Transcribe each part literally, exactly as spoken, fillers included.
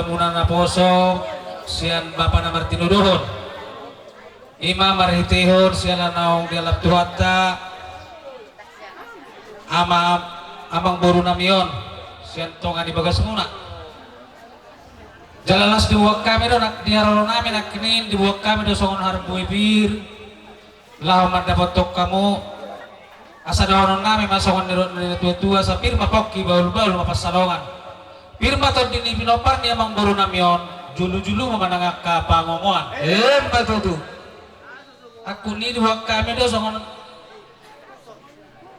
Muna naposo sian bapa na martinodohon. Ima marhitehon siala naung dialap Tuhanta ama, amangboru nami on sian tonga ni bagas muna. Jala las dibuat hami do nang di haroro nami nangkining, dibuat hami do songon harbue pir. Laho mandapothon hamu, asa dohonon nami ma songon nidok ni natuatua, asa pir ma pongki, bahulbahul ma pansalongan. Pir ma tondi ni pinompar ni amangboru nami on, jolojolo ma manang angka pangomoan. Emma tutu. Angkup ni dibuat hami do songon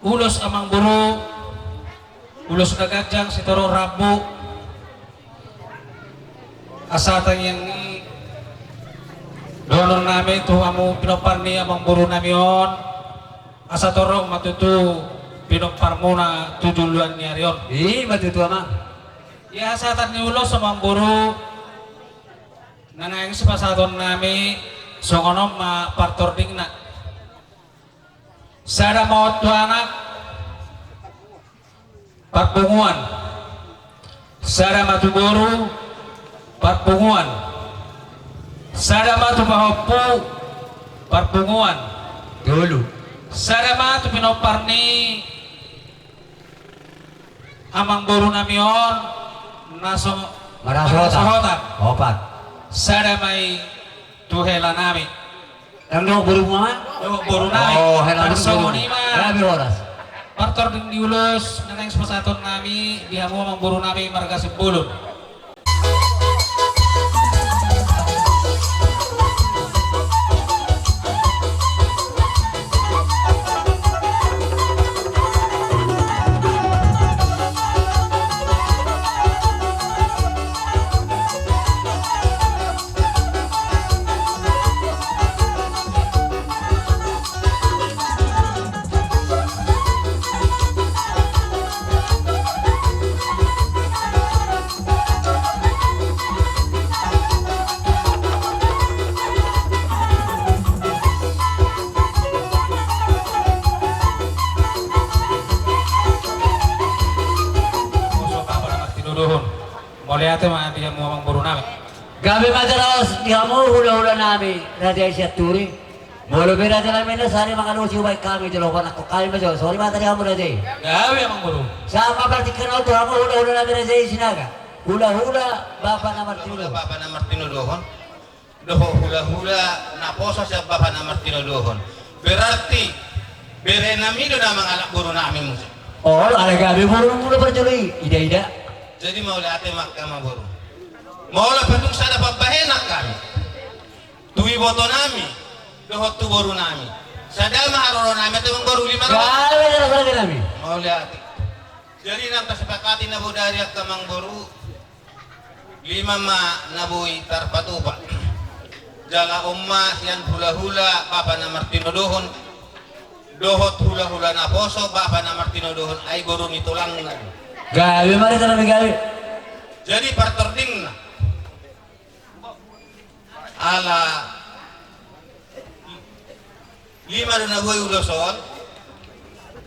ulos amangboru, ulos na ganjang sitorop rambu. Asa tangiang ni dohonon nami tu hamu pinompar ni amangboru nami on, asa torop ma tutu pinomparmuna tu joloan ni ari on. Ima tutu, amang. Ia hasahatan ni ulos, amangboru, na naeng sipasahaton nami songon on ma partordingna. Sada ma on tu anak, parpunguan. Sada ma tu boru, parpunguan. Sada ma tu pahompu, parpunguan. Tolu. Sada ma tu pinompar ni amangboru nami on, na so marasohotan. Marasohotan. Opat. Sada ma i tu hela nami. Ndang dong boru muna? Dong boru nami. Oh, hela nami. Songon i ma. Gabe horas. Partording ni ulos na naeng sipasahaton nami di hamu amangboru nami marga Simbolon. Mauliate ma di hamu amangboru nami. Gabe ma jala horas di hamu hulahula nami raja i Sianturi. Molo be raja nami na sari mangalusi hubaen hami jolo, panakkon hami ma jolo. Sori ma hata di hamu raja i. Gabe amangboru. Sahat ma partingkian on tu hamu hulahula nami raja i Sinaga. Hulahula bapa na martinodohon. Hulahula bapa na martinodohon. Dohot hulahula naposo sian bapa na martinodohon. Berarti bere nami do na mangalap boru nami muse. Olo, alai gabe boru muna parjolo i, idaida. Jadi mauliate ma angka amangboru. Molo pe tung sada pambahenan hami tu iboto nami dohot tu boru nami, sada ma haroro nami, ate amangboru, lima roha. Gabe jala sada nami. Mauliate. Jadi naung tasepakati na bodari angka amangboru, lima ma na boi tarpatupa. Jala on ma sian hulahula bapa na martinodohon dohot hulahula naposo bapa na martinodohon, ai boru ni tulangna. Gabe ma raja nami, gabe. Jadi partordingna. Ala lima do na boi ulos on.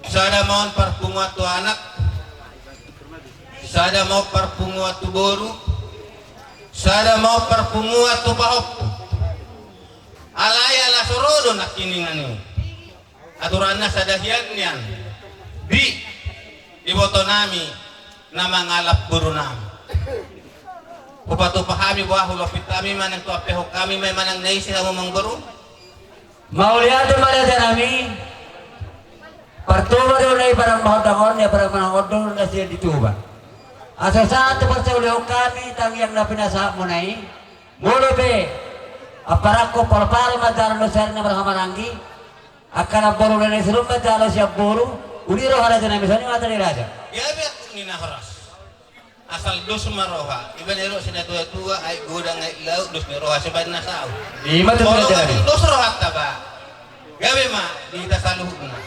Sada ma on parpunguan tu anak. Sada ma on parpunguan tu boru. Sada ma on parpunguan tu pahompu. Alai ala so ro do nangkiningan i. Aturanna sada hian nian. Di iboto nami na mangalap boru nami. Hupatupa hami boha, hulompit hami manang tu ampehon hami ma i manang na ise hamu amangboru. Mauliate ma raja nami. Partupa do na i padang mahondang on, ia padang mahondang on do na sian di Tuban. Asa sahat tu parsaulihon hami tangiang na pinasahatmuna i. Molo pe amparangko, palpal ma jala na sari na marhahamaranggi. Angka namboru na naeng sirumba jala sian boru, uli roha raja nami, songon i ma hata ni raja. Gabe angkup ni na horas. Asal dos ma roha, i ma na nidok si natuatua, aek godang aek laut, dos ni roha sibaen na saut. I ma tutu raja nami. Molo dos rohanta ba, gabe ma di hita saluhutna.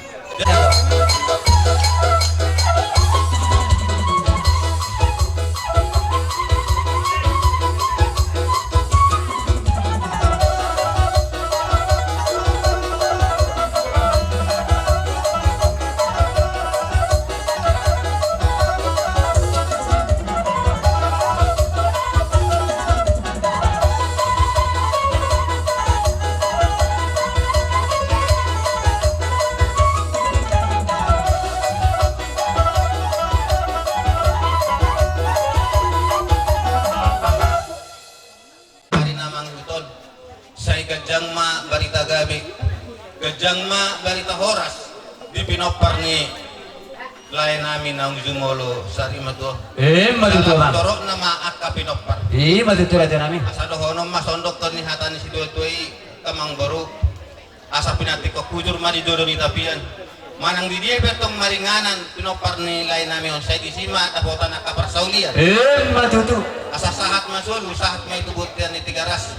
Ganjang ma barita horas di pinompar ni lae nami naung jumolo sari matua. Emma tutu, Amang. Salam torop nama angka pinompar. Emma tutu, raja nami. Asa dohonon ma songon dokkon ni hata ni situatua i, Amangboru. Asa pinantikhon hujur ma di dodo ni tapian. Manang di dia pe tong maringanan pinompar ni lae nami on, sai disi ma dapotan angka parsaulian. Emma tutu. Asa sahat ma solu, sahat ma i tu bontean ni Tigaras.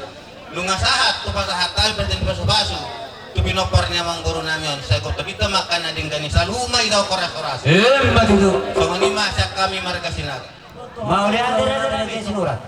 Nunga sahat tu pasahat hami, pasahat pasupasu tu pinompar ni amangboru nami on, sai gortobinta ma angka na denggan i, saluhut ma i dao horas-horas. Emma tutu. Songon i ma sian hami marga Sinaga. Mauliate, raja nami, sinurat.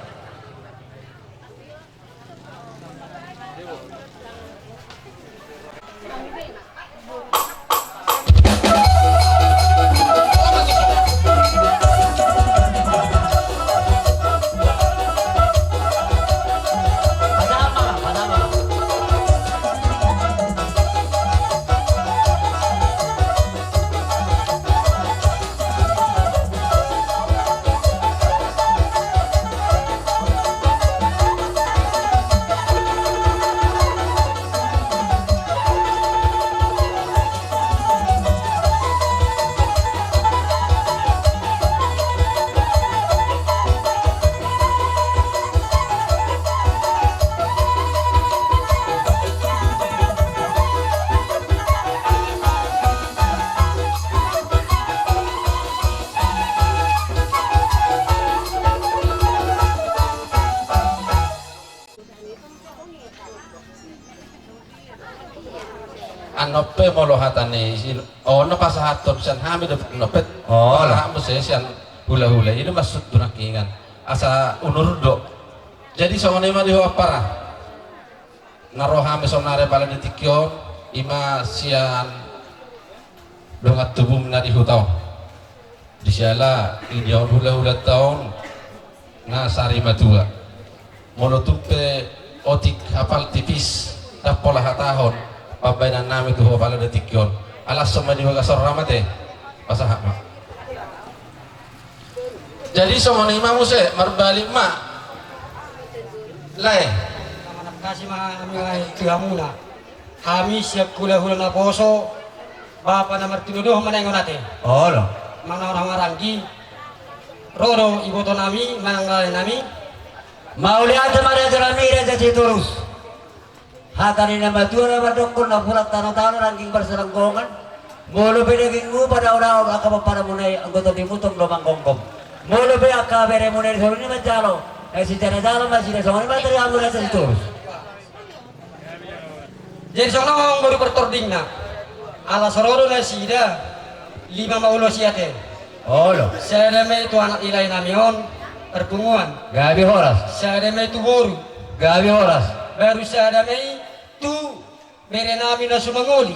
Annon pe molo hata ni si, on na pasahathon sian hami do annon pe. Oh, lah. Muse sian hula-hula i do maksud tu nangkiningan. Asa unur do. Jadi songon i ma di ho ampara. Na ro hami saonari apala di tingki on, i ma sian dongan tubum na di huta on. Di siala i do on hula-hulanta on na sari matua. Molo tung pe otik hapal tipis, ndang pola hatahon pambaenan nami tu ho apala di tingki on. Alashon ma di bagasan ramate. Pasahat ma. Jadi songon i ma muse, marbalik ma. Lae. Manangkasi ma hami lae tu hamuna. Hami sian hula-hula naposo, bapa na martinodohon ma na ingot ate. Olo. Manang na maranggi. Ro do iboto nami, manang lae nami. Mauliate ma raja nami, raja Sitorus. Hata ni na matua na mandokkon na pulang tano-tano rangging parsalanggongan. Molo pe dagingmu padao-dao angka pomparanmuna i anggo tondimuna tong do manggomgom. Molo pe angka beremuna i solu ni manjalo. Eh, sijalo-jalo ma sida songon i ma tari hamu raja Sitorus. Jadi songon on boru partordingna. Ala so ro do nasida lima ma ulos i ate. Olo. Sada ma i tu anak ni lae nami on, parpunguan. Gabe horas. Sada ma i tu boru. Gabe horas. Baru sada ma i tu bere nami na sumangoli.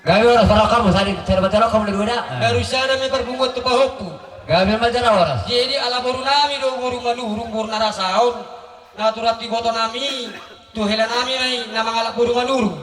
Gabe horas, parrohahon hamu sada, sada ma i tu rohahon hamu na dua da. Baru sada ma i parpunguan tu pahompu. Gabe ma jala horas. Jadi ala boru nami do boru Manurung, boru na rasaon. Na turan tu iboto nami, tu hela nami ma i na mangalap boru Manurung.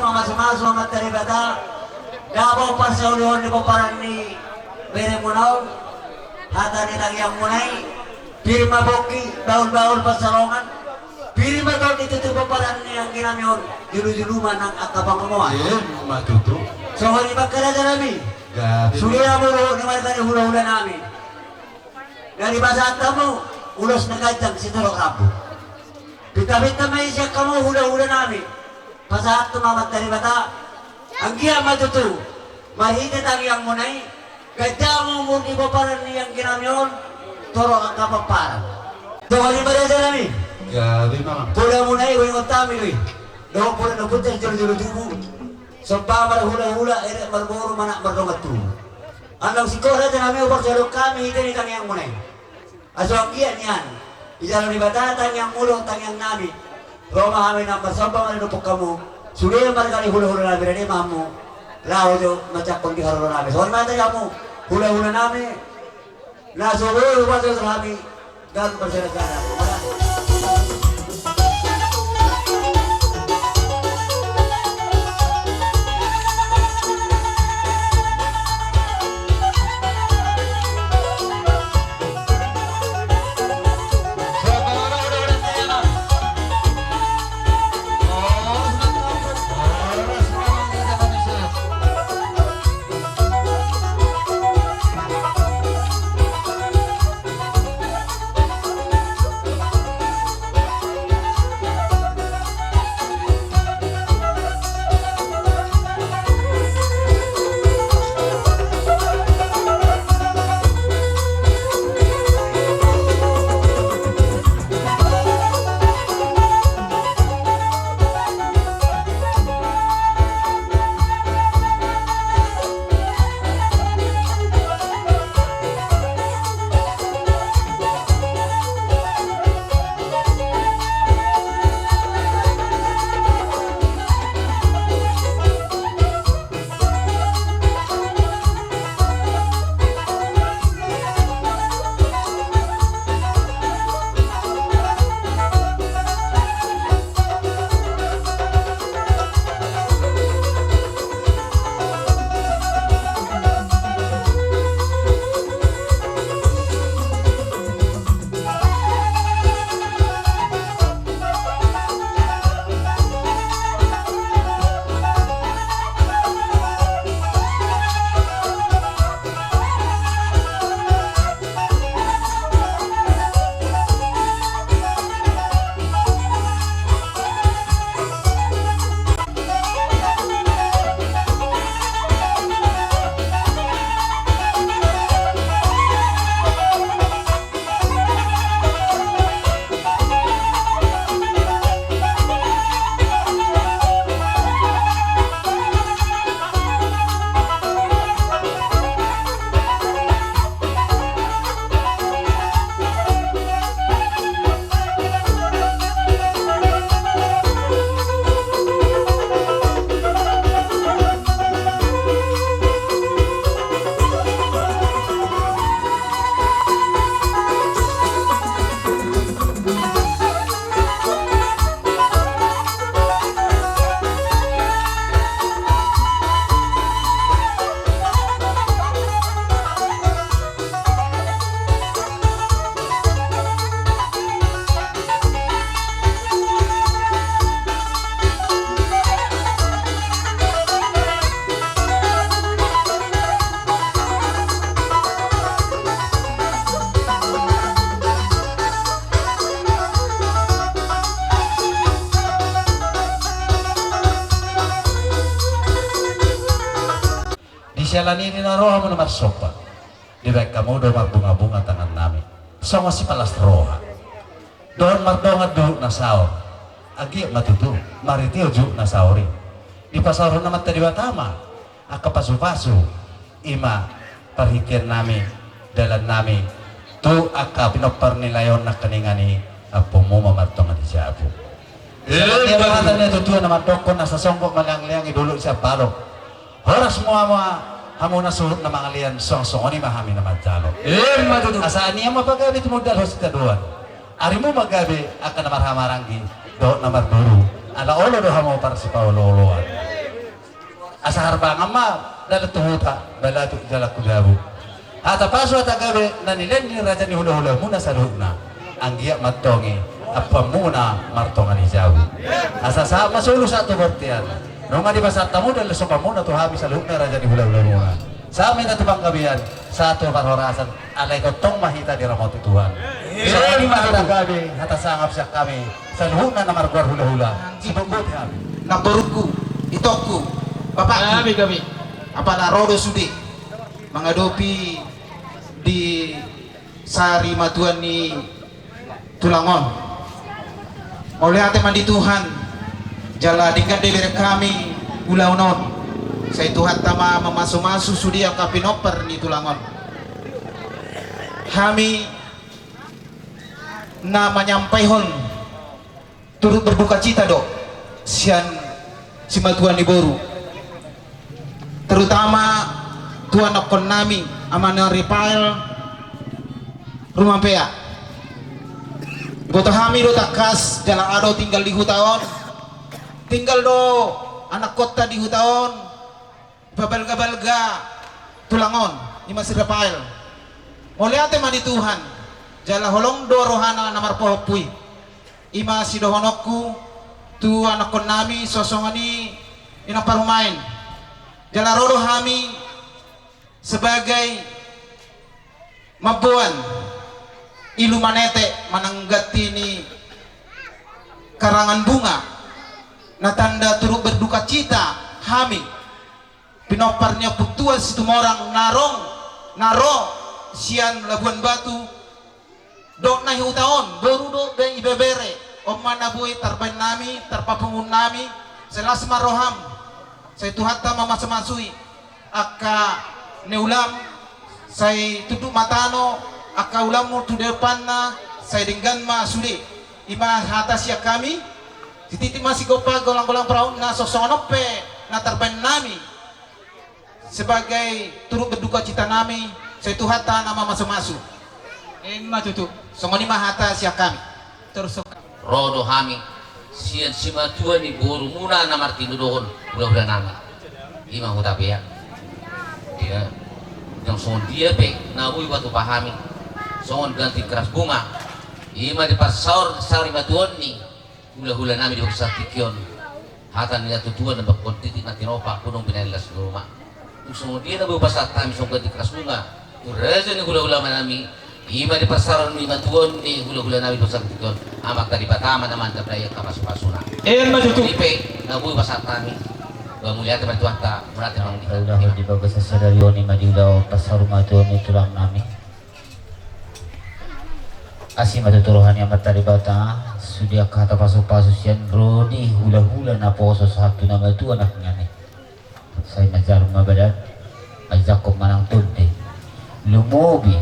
Mamasu-masu Amanta Debata, dapot parsaulihon ni pomparan ni beremuna on, hata ni tangiangmuna i, pir ma pongki, bahul-bahul pansalongan, pir ma tondi tutu pomparan ni anggi nami on, julu-julu ma nang angka pangomoan. Emma tutu. Songon i ma angka raja nami. Gabe. Sude hamu dohot ni marga ni hula-hula nami. Jadi pasahat hamu ulos na ganjang sitorop rambu. Pinta-pinta ma i sian hamu hula-hula nami. Pasahat tu Amanta Debata. Anggiat ma tutu Marhite tangiangmuna i, ganjang ma umur ni pomparan ni anggi nami on, torop angka pomparan. Tongtong i ma raja nami. Gabe ma. Poda muna i huingot hami do i. Dohot poda na puntas jolo-jolo tubu. Somba marhula-hula, elek marboru, manat mardongan tubu. Annon singkop raja nami, huparsadahon hami hite ni tangiangmuna i. Asa anggiat nian dijalo Debata tangiangmu dohot tangiang nami. Ro ma hami na marsomba manopot hamu. Sude marga ni hula-hula nami, rade ma hamu laho jo manjangkon di haroro nami. Songon i ma hata hamu hula-hula nami. Na so boi hupasahat hami. Dan bersama-sama. Di siala ni i na ro hamu na marsomba. Dibaen hamu do marbunga-bunga tangan nami. Songon sipalas roha. Dohot mardongan juhut na saor. Anggiat ma tutu marhite juhut na saor i dipasaorhon Amanta Debata ma angka pasu-pasu. I ma parhitean nami, dalan nami tu angka pinompar ni lae on nangkiningan i. Ampuonmu ma martonga di jabu. Emma tutu. Hata ni natuatua na mandokkon, asa songgop ma leang-leang i, dolok sian balok. Horas ma hamu na suhut na mangalean, songon i ma hami na manjalo. Emma tutu. Asa nian ma pagabe tumundalhon sitadoan. Arimu ma gabe angka na marhahamaranggi dohot na marboru. Ala olo do hamu parsipaolo-oloan. Asa harbangan ma dalan tu huta, balatuk jalan tu jabu. Hata pasu hata gabe na nilean ni raja ni hula-hulamuna saluhutna. Anggiat ma antong i ampuonmuna martonga di jabu. Asa sahat ma solu sahat tu bontean. Nunga dipasahat hamu dalan sopanmuna tu hami saluhutna raja ni hula-hulamuna. Sahat ma hita tu panggabean, sahat tu parhorasan. Alai tongtong ma hita diramoti Tuhan. Songon i ma hata gabe, hata sangap sian hami saluhutna na margoar hula-hula. Sibuk-buk hami. Namborungku, itongku, bapakku. Gabe, gabe. Apala ro do sude mangadopi di sari matua ni tulang on. Mauliate ma di Tuhan, jala denggan do ibereng hami ulaon on. Sai Tuhanta ma mamasumasu sude angka pinompar ni tulang on. Hami na manyampaihon turut berduka cita do sian simatua ni boru, terutama tu anakkonnami, amana Rifael Rumapea. Iboto hami do tangkas jala adong tinggal di huta on, tinggal do anakkonta di huta on, pabalgabalga tulang on, ima si Rifael. Mauliate ma di Tuhan, jala holong do rohana na marpahompu i. Ima sidohononku tu anakkonnami, songon i inang parumaen. Jala ro do hami sebagai mamboan ilu manete manang ganti ni karangan bunga, na tanda turut berduka cita hami pinompar ni Ompu Tuan Situmorang na ro, na ro sian Labuan Batu, dohot na di huta on, boru dohot ibebere. On ma na boi tarbaen nami, tarpapungu nami. Sai las ma roham, sai Tuhanta ma masumasui angka ni ulaon, sai tunduk ma tano angka ulaonmu tu depanna, sai denggan ma sude. Ima hata sian hami. Sititi ma sigompa golanggolang parahutna, songon on pe na tarbaen nami sebagai turut berduka cita nami, sai Tuhanta na mamasumasu. Ima tutu. Songon i ma hata sian hami. Terus. Ro do hami sian simatua ni borumuna na martinodohon hulahula nami, ima Hutapea. Ia, jang songon dia pe na boi hutupa hami songon ganti keras bunga, ima diparsaor sarimatuaon ni hulahula nami di bagasan tingki on. Hata ni natuatua na bakkon, titik na tinompa, gunung pinaellas ni ruma. Tung songon dia na boi hupasahat hami songon ganti keras bunga tu raja ni hulahula nami, ima diparsaor ni matuaon ni hulahula nami di bagasan tingki on, Amanta Debata ma na mandapdai angka pasupasuna. Ima tutu. Songon i pe na boi hupasahat hami. Ba mauliate ma di Tuhanta, mauliate ma di Tuhanta. Di bagasan sadari on, ima di ulaon parsaurmatuaon ni tulang nami, asi ma tutu roha ni Amanta Debata sude angka hata pasupasu sian ro ni hulahula naposo sahat tu na matua nangkiningan i. Sai manjalo ma badan, manjangkon ma nang tondi. Lumobi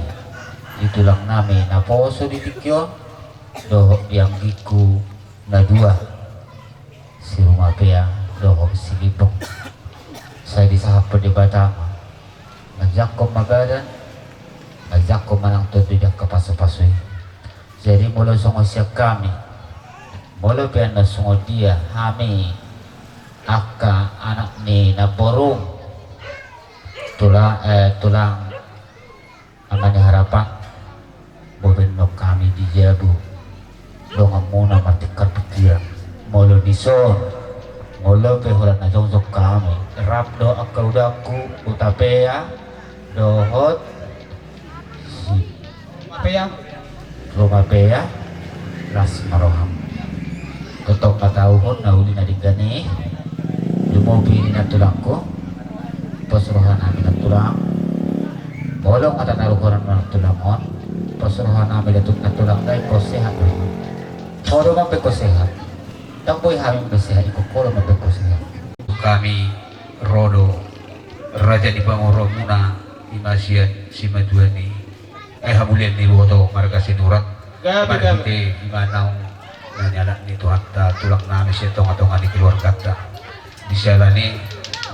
di tulang nami naposo di tingki on, dohot di anggingku na dua, si Rumapea dohot si Limbong. Sai disahaphon Debata ma, manjangkon ma badan, manjangkon ma nang tondi di angka pasupasu i. Jadi molo songon sian hami, molo pe annon songon dia hami angka anak ni namborum, tula-, eh, tulang Ama ni Harapan, boban do hami di jabu donganmuna martongkol pikiran. Molo dison, molo pe holan na jongjong hami, rap do angka udangku, Hutapea dohot si Rumapea. Rumapea, las ma roham. Tongtong ma tahuhon na uli na denggan i. Lumobi di nantulangku, pos roha nami nantulang. Molo nga tataruhon nantulangmon, pos roha nami da tu nantulang, da ingkon sehat roham. Ho do mambaen ho sehat. Ndang boi hami mambaen sehat, ingkon ho do mambaen ho sehat. Hami ro do raja ni pamoruonmuna, ima sian simatua ni, eh, hamulian ni iboto marga Sinurat. Gabe, gabe. Marhite ima naung na nialap ni Tuhanta tulang nami sian tongatonga ni keluarganta. Di siala ni i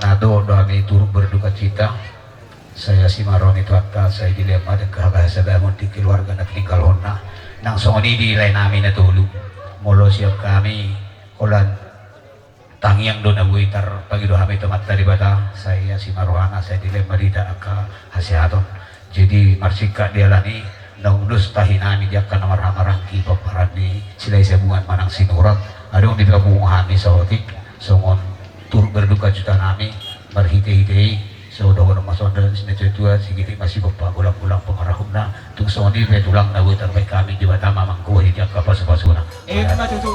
na dohot do hami turut berduka cita. Sai asi ma roha ni Tuhanta, sai dilehon ma denggan hasadamon di keluarga na tininggalhonna. Nang songon i di lae nami na tolu. Molo sian hami holan tangiang do na boi tarpangido hami tu Amanta Debata, sai asi ma rohana, sai dilehon ma di hita angka hasehaton. Jadi marsingkat dialani, naung dos tahi nami di angka na marhahamaranggi pomparan ni Silahisabungan manang Sinurat, adong dipapungu hami saotik songon turut berduka cita nami. Marhitehite i, so dohonon ma songon didok ni natuatua, sigitik ma sigompa, golanggolang pangarahutna. Tung songon i pe tulang na boi tarbaen hami, Debata ma manggohi di angka pasupasuna. Ima tutu.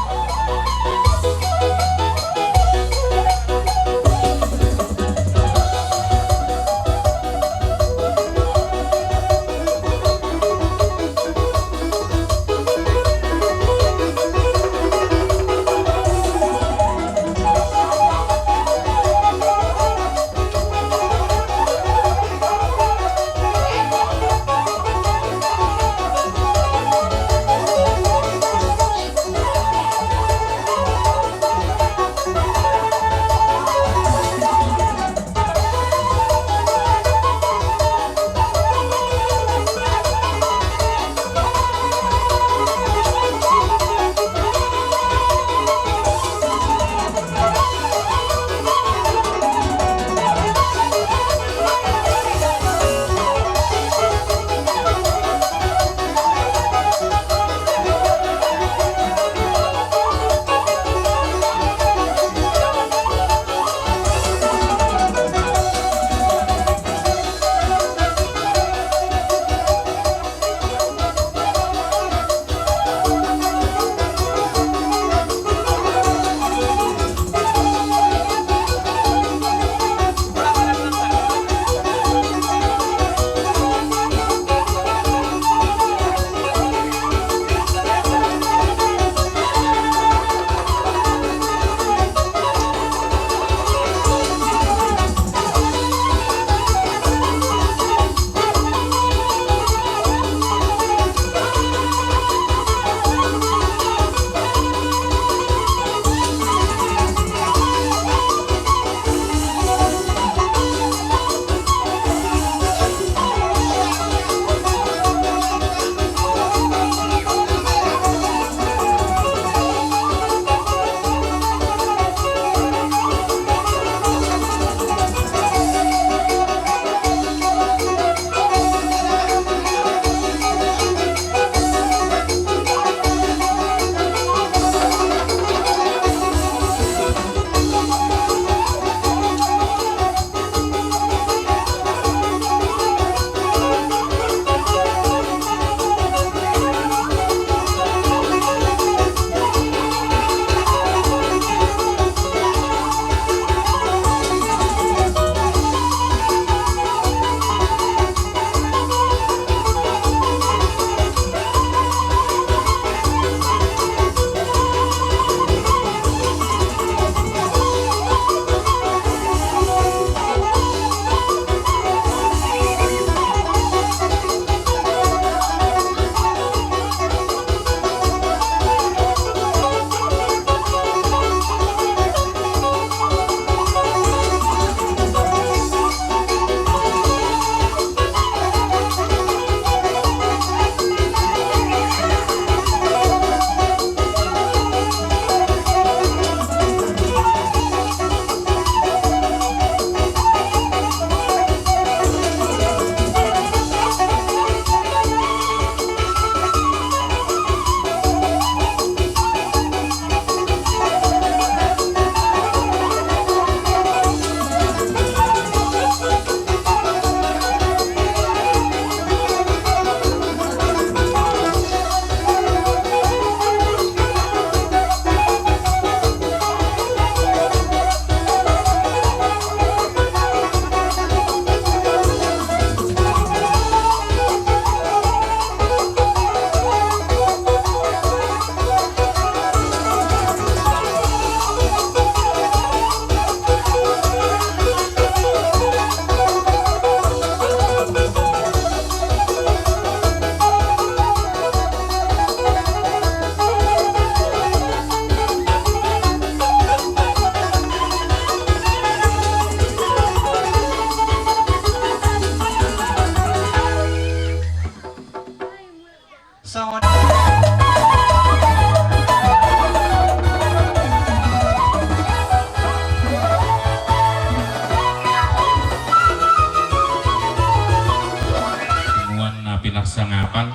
Sangapan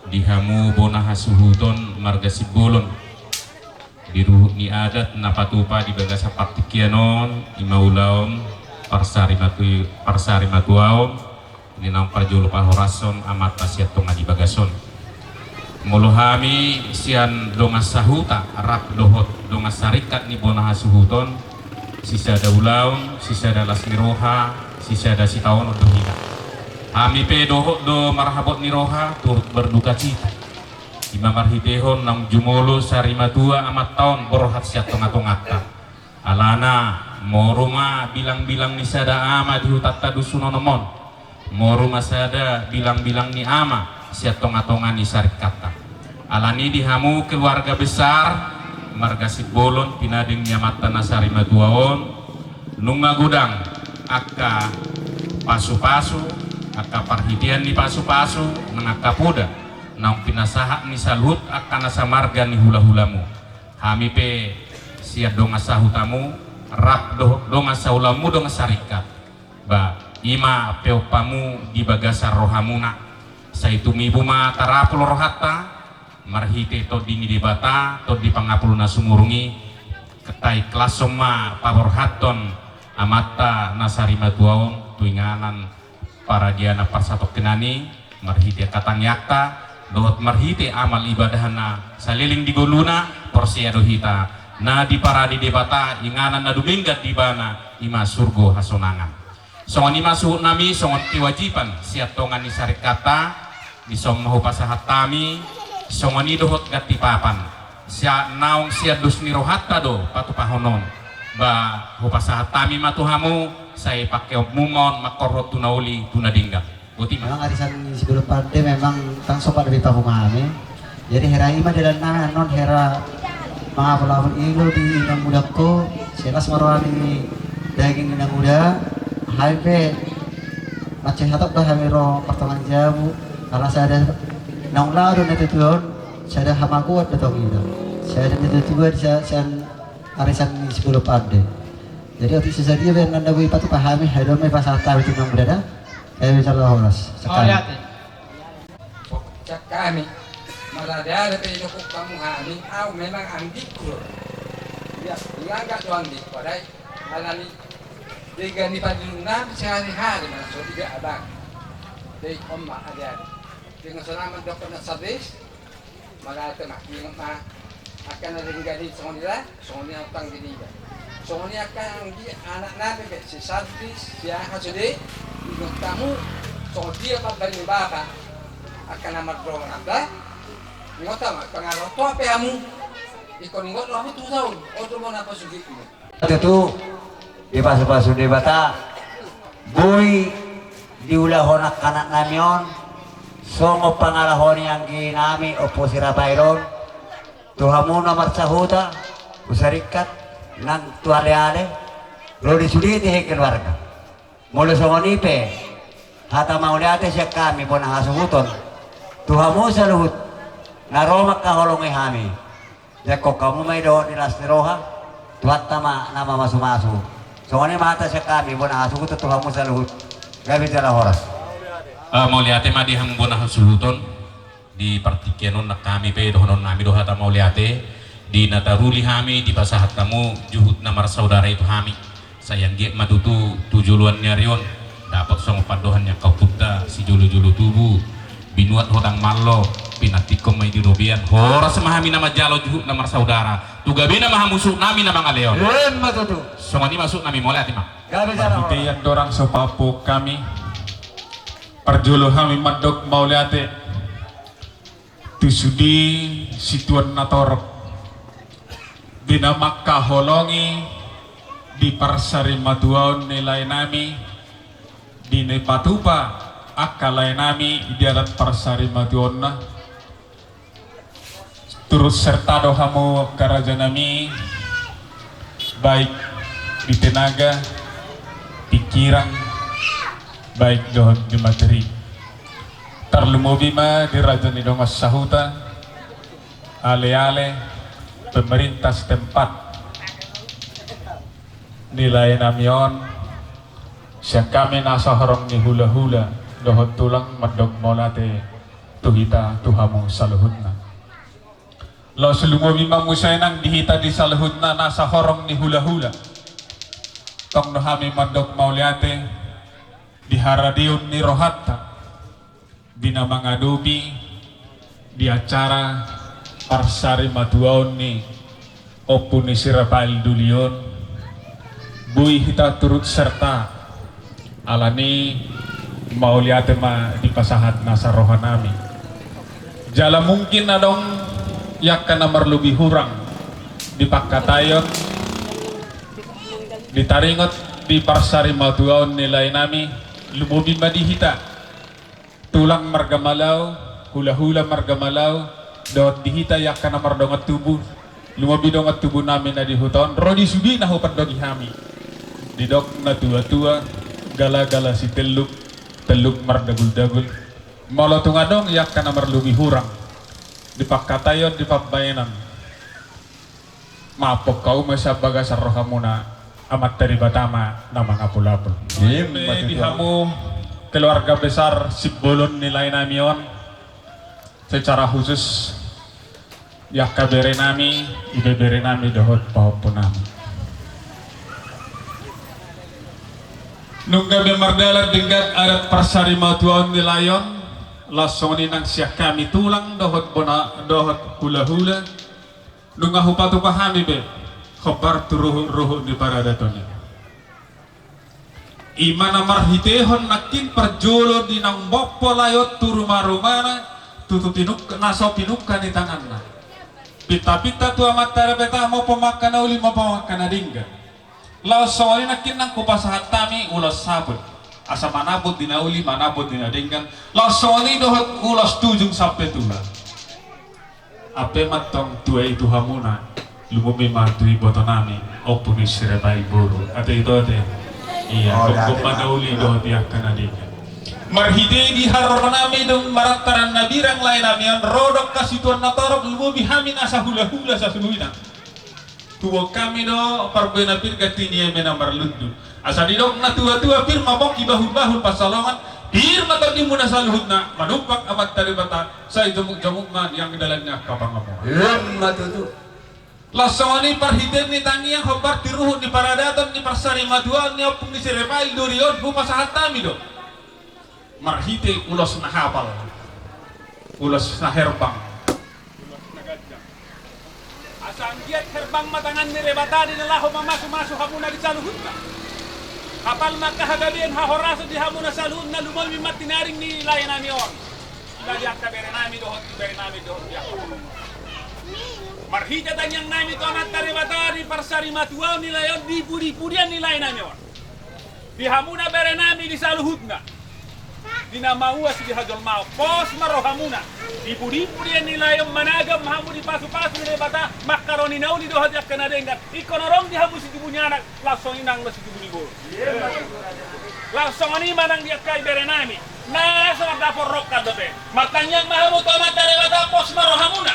di hamu bona hasuhuton marga Simbolon, di ruhut ni adat na patupa di bagasan partingkian on, i ma ulaon parsari matu-, parsari matuaon, di naung parjolo pahorashon amanta sian tonga ni bagas on. Molo hami sian dongan sahuta rap dohot dongan saringkat ni bona hasuhuton, sisada ulaon, sisada las ni roha, sisada sitaonon do hita. Hami pe dohot do marhabot ni roha, turut berdukacita. I ma marhitehon naung jumolo sari matua amanta on borhat sian tonga-tonganta. Alana, moru ma bilang-bilang ni sada ama di hutanta dusun onom on. Moru ma sada bilang-bilang ni ama sian tonga-tonga ni saringkatta. Alani di hamu keluarga besar marga Simbolon, pinadeng ni amanta na sari matua on, nunga godang angka pasu-pasu, angka parhitean ni pasu-pasu, nang angka poda naung pinasahat ni saluhut angka na samarga ni hula-hulamu. Hami pe sian dongan sahutamu, rap dohot dongan saulaonmu dongan saringkat. Ba, i ma peompamu di bagasan rohamuna. Sai tumibu ma tarapul rohanta, marhite Tondi ni Debata, Tondi Pangapul na sumurung i, taikhlasshon ma paborhathon amanta na sari matua on, tu inganan paradiana parsatongkinan i, marhite angka tangiangta, dohot marhite amal ibadahna saleleng di ngoluna, porsea do hita, na diparade Debata inganan na dumenggan di ibana, i ma surgo hasonangan. Songon i ma suhutnami, songon kewajiban sian tonga ni saringkatta, dison ma hupasahat hami, songon i dohot ganti papan. Sia naung sian dos ni rohanta do patupahon on. Ba, hupasahat hami ma tu hamu, sai pangkeonmu ma on mangkorhon tu na uli, tu na denggan. Boti ma. Memang arisan ni Simbolon Pande memang ndang sopan dope papungu hami. Jadi hera i ma dalan nami annon, hera mangapul-apul i do di inang mudangku, sai las ma roha ni daging ni inang muda, hami pe mansai hatop do hami ro martonga ni jabu, ala sada naung laho do na tutu on, sada hamagoan do tong i do. Sada na tutu di sa-, sian arisan ni Simbolon Pande. Jadi otik so sadia pe annon na boi patupa hami, haduan ma i pasahat hami tu inang muda da. Hami jala horas. Sekali. Mauliate. Sian hami, marade-ade pe idok hamu hami, au memang anggikku. Ia, inganan do anggikku, alai alani denggan ni padinunami sehari-hari, mana so denggan abang. Jadi on ma ade-ade. Dengan selama dokter na sadis, mauliate ma, ingot ma. Angka na denggan i songon i da, songon i angka anggi niba. Songon i angka anggi anaknami pe, si Santi, si aha sude, ingot hamu, songon dia pambahen ni bapa, angka na mardongan da, ingot hamu, pangarantoan pe hamu, ingkon ingot hamu tu son, on do bona pasogitmu. Tutu, dipasu-pasu Debata, boi diulahon angka anaknami on, songon pangalaho ni angginami Ompu Sirapail on, tu hamu na marsahuta, tu saringkat, nang tu ale-ale, ro di sude di keluarga. Molo songon i pe, hata mauliate sian hami bona hasuhuton, tu hamu saluhut, na ro mangkaholongi hami. Jangkon hamu ma i dohot ni las ni roha, Tuhanta ma na mamasu-masu. Songon i ma hata sian hami bona hasuhuton tu hamu saluhut. Gabe jala horas. Ah, mauliate ma di hamu bona hasuhuton. Di partingkian on nang hami pe dohononnami do hata mauliate. Di na taruli hami dipasahat hamu juhut na marsaudara i tu hami. Sai anggiat ma tutu tu joloan ni ari on dapot songon pandohan ni angka ompunta, sijolo-jolo tubu, binuat hotang mallo, pinantikhon ma i di robean, horas ma hami na manjalo juhut na marsaudara, tu gabena ma hamu suhutnami na mangaleon. Emma tutu. Songon i ma suhutnami, mauliate ma. Gabe jala horas. Marhite i andorang so paampuhon hami, parjolo hami mandok mauliate tu sude situan na torop, di na mangkaholongi di parsarimatuaon ni laenami, di na patupa angka laenami di adat parsarimatuaonna. Turut serta do hamu angka rajanami, baik di tenaga, pikiran, baik dohot di materi. Tarlumobi ma di raja ni dongan sahuta, ale-ale, pemerintah setempat. Ni laenami on, sian hami na so horong ni hula-hula, dohot tulang mandok mauliate tu hita tu hamu saluhutna. Laos lumobi ma muse nang di hita di saluhutna nasa horong ni hulahula. Tong do hami mandok mauliate di haradeon ni rohanta di na mangadopi di acara parsarimatuaon ni Ompu ni si Rafael Duli on, boi hita turut serta. Alani mauliate ma dipasahat nasa rohanami. Jala mungkin adong i angka na marlobi hurang di pangkataion, di taringot di parsarimatuaon ni laenami, lumobi ma di hita tulang marga Malau, hulahula marga Malau, dohot di hita i angka na mardongan tubu, lumobi dongan tubunami na di huta on, ro di sude na hupandok hami. Didok na tuatua, galagala sitelluk, telluk mardaguldagul. Molo tung adong i angka na marlobi hurang di pangkataion, di pambahenan, maaphon hamu ma sian bagasan rohamuna, Amanta Debata ma na mangapulapul. Ima tutu. Di hamu keluarga besar Simbolon ni laenami on, secara khusus i angka berenami, ibeberenami dohot pahompunami. Nunga be mardalan denggan adat parsarimatuaon ni lae on, laos songon i nang sian hami tulang dohot bona, dohot hulahula. Nunga hupatupa hami be hombar tu ruhutruhut ni paradaton i. Ima na marhitehon nangkin parjolo di naung bompo lae on tu rumarumana, tutu pinungka, na so pinungka ni tanganna. Pintapinta tu Amanta Debata, mopo ma angka na uli, mopo ma angka na denggan. Laos songon i nangkin nang hupasahat hami ulos saput, asa manabot di na uli, manabot di na denggan. Laos songon i dohot ulos tujung sampe tua. Ampe ma antong tua i tu hamuna, lumobi ma tu ibotonami, Ompu ni si Rafael boru. Ate ito ate. Ia, oh, gomgom ma na uli dohot i angka na denggan. Marhite di haroroanami dung marantaran na birang laenami on, ro do angka situan na torop, lumobi hami nasa hulahula sasuluhina. Tubuan hami do parbue na pir, ganti ni eme na marlundu. Asa didok na tuatua, pir ma pongki bahulbahul pansalongan, pir ma tondimuna saluhutna manumpak Amanta Debata, sai jomukjomuk ma di angka dalan ni angka pangomoan. Ima tutu. Laos songon i parhitean ni tangiang hombar tu ruhut ni paradaton ni parsarimatuaon ni Ompu ni si Rafael Duli on, hupasahat hami do marhite ulos na hapal, ulos na herbang, ulos na ganjang. Asa anggiat herbang ma tangan ni Debata di na laho mamasumasu hamuna di saluhutna. Hapal ma angka hagabeon hahorason di hamuna saluhutna, lumobi ma tinaring ni laenami on. Di angka berenami dohot ibeberenami dohot di angka. Marhite tangiangnami tu Amanta Debata di parsarimatuaon ni lae on, di pudipudian ni laenami on. Di hamuna berenami di saluhutna, di na mauas di hajolmaon, pos ma rohamuna. Di pudipudian ni lae on managam hamu di pasupasu ni Debata, mangkaroa na uli dohot angka na denggan. Ingkon adong di hamu situbu ni anak, laos songon i nang ma situbu ni boru. Laos songon i ma nang di angka iberenami. Na so dapot rongkap dope. Martangiang ma hamu tu Amanta Debata, pos ma rohamuna.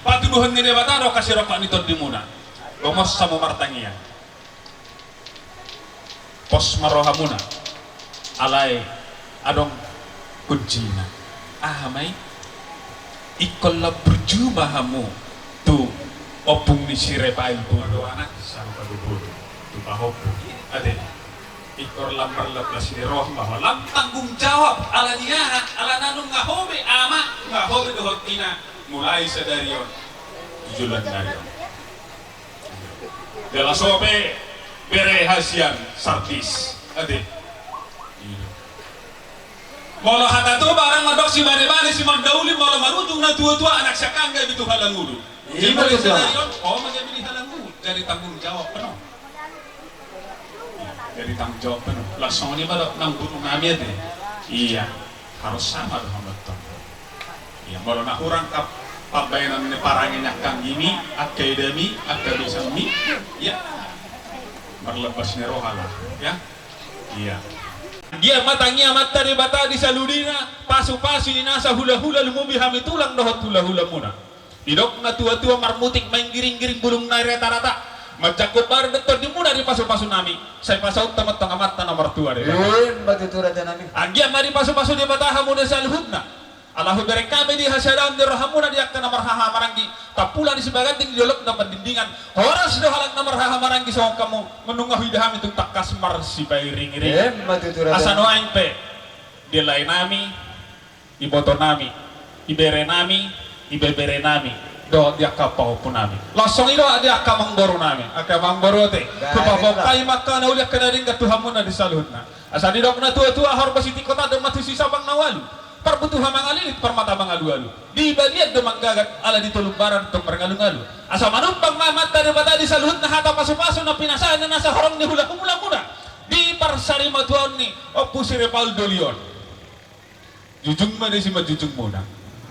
Patuduhon ni Debata do angka sirongkap ni tondimuna. Gomos hamu martangiang. Pos ma rohamuna, alai adong kuncina. Aha ma i? Ingkon lam burju ma hamu tu ompung ni si Rafael boru, anak, sarupa do boru tu pahompu. Ate, ingkon lam marlambas ni roha ma ho, lam tanggung jawab. Ala ni aha? Ala na nunga ho be ama, nunga ho be dohot ina, mulai sadari on tu joloan ni ari on. Jala so pe bere hasian sartis. Ate. Molo hata Toba, adong mandok: Sibanebane, simandauli, molo marujung na tuatua, anak siangkangan gabe tu halangulu. Ima tutu. Jadi sadari on ho ma gabe di halangulu. Jadi tanggung jawab penuh. Jadi tanggung jawab penuh. Laos songon i ma do nang boru nami, ate. Ia, harus sama do hamu antong. Ia, molo na hurang angka pambahenan ni parange ni angkanggimi, angka edami, angka bisangmi, ia, marlambas ni roha lah, ia. Ia. Dia ma tangiang Amanta Debata di saluhutna, pasupasu di nasa hulahula, lumobi hami tulang dohot hulahulamuna. Didok na tuatua: Marmutik ma inggiringgiring, bulungna i ratarata, Manjangkon badan dohot tondimuna di pasupasu nami, sai pasaut ma antong amanta na martua Debata. Ima tutu raja nami. Anggiat ma dipasupasu Debata hamu na saluhutna. Ala hubereng hami di hasadaon ni rohamuna di angka na marhahamaranggi, tampulak ni sibaganding di dolok na pandindingan, horas do halak na marhahamaranggi songon hamu, nunga huida hami tung tangkas marsipairingiring. Ima tutu raja. Asa nuaeng pe, di lae nami, iboto nami, ibere nami, ibebere nami, dohot di angka pahompu nami. Laos songon i do di angka amangboru nami, angka amangboru, ate. Baik, hupasahat hami ma angka na uli angka na denggan tu hamuna di saluhutna. Asa didok na tuatua, horbo sitingkotan do ma tu sisabang na ualu. Parbutuha mangalilit, parmata mangalualu. Di balian do manggagat, ala di tolumbaran tong marngalungalu. Asa manumpang ma amanta Debata di saluhutna hata pasupasu na pinasahatna nasa horong ni hula-, hulahulamuna. Di parsarimatuaon ni Ompu si Repaul doli on. Jujung ma di simanjujungmuna.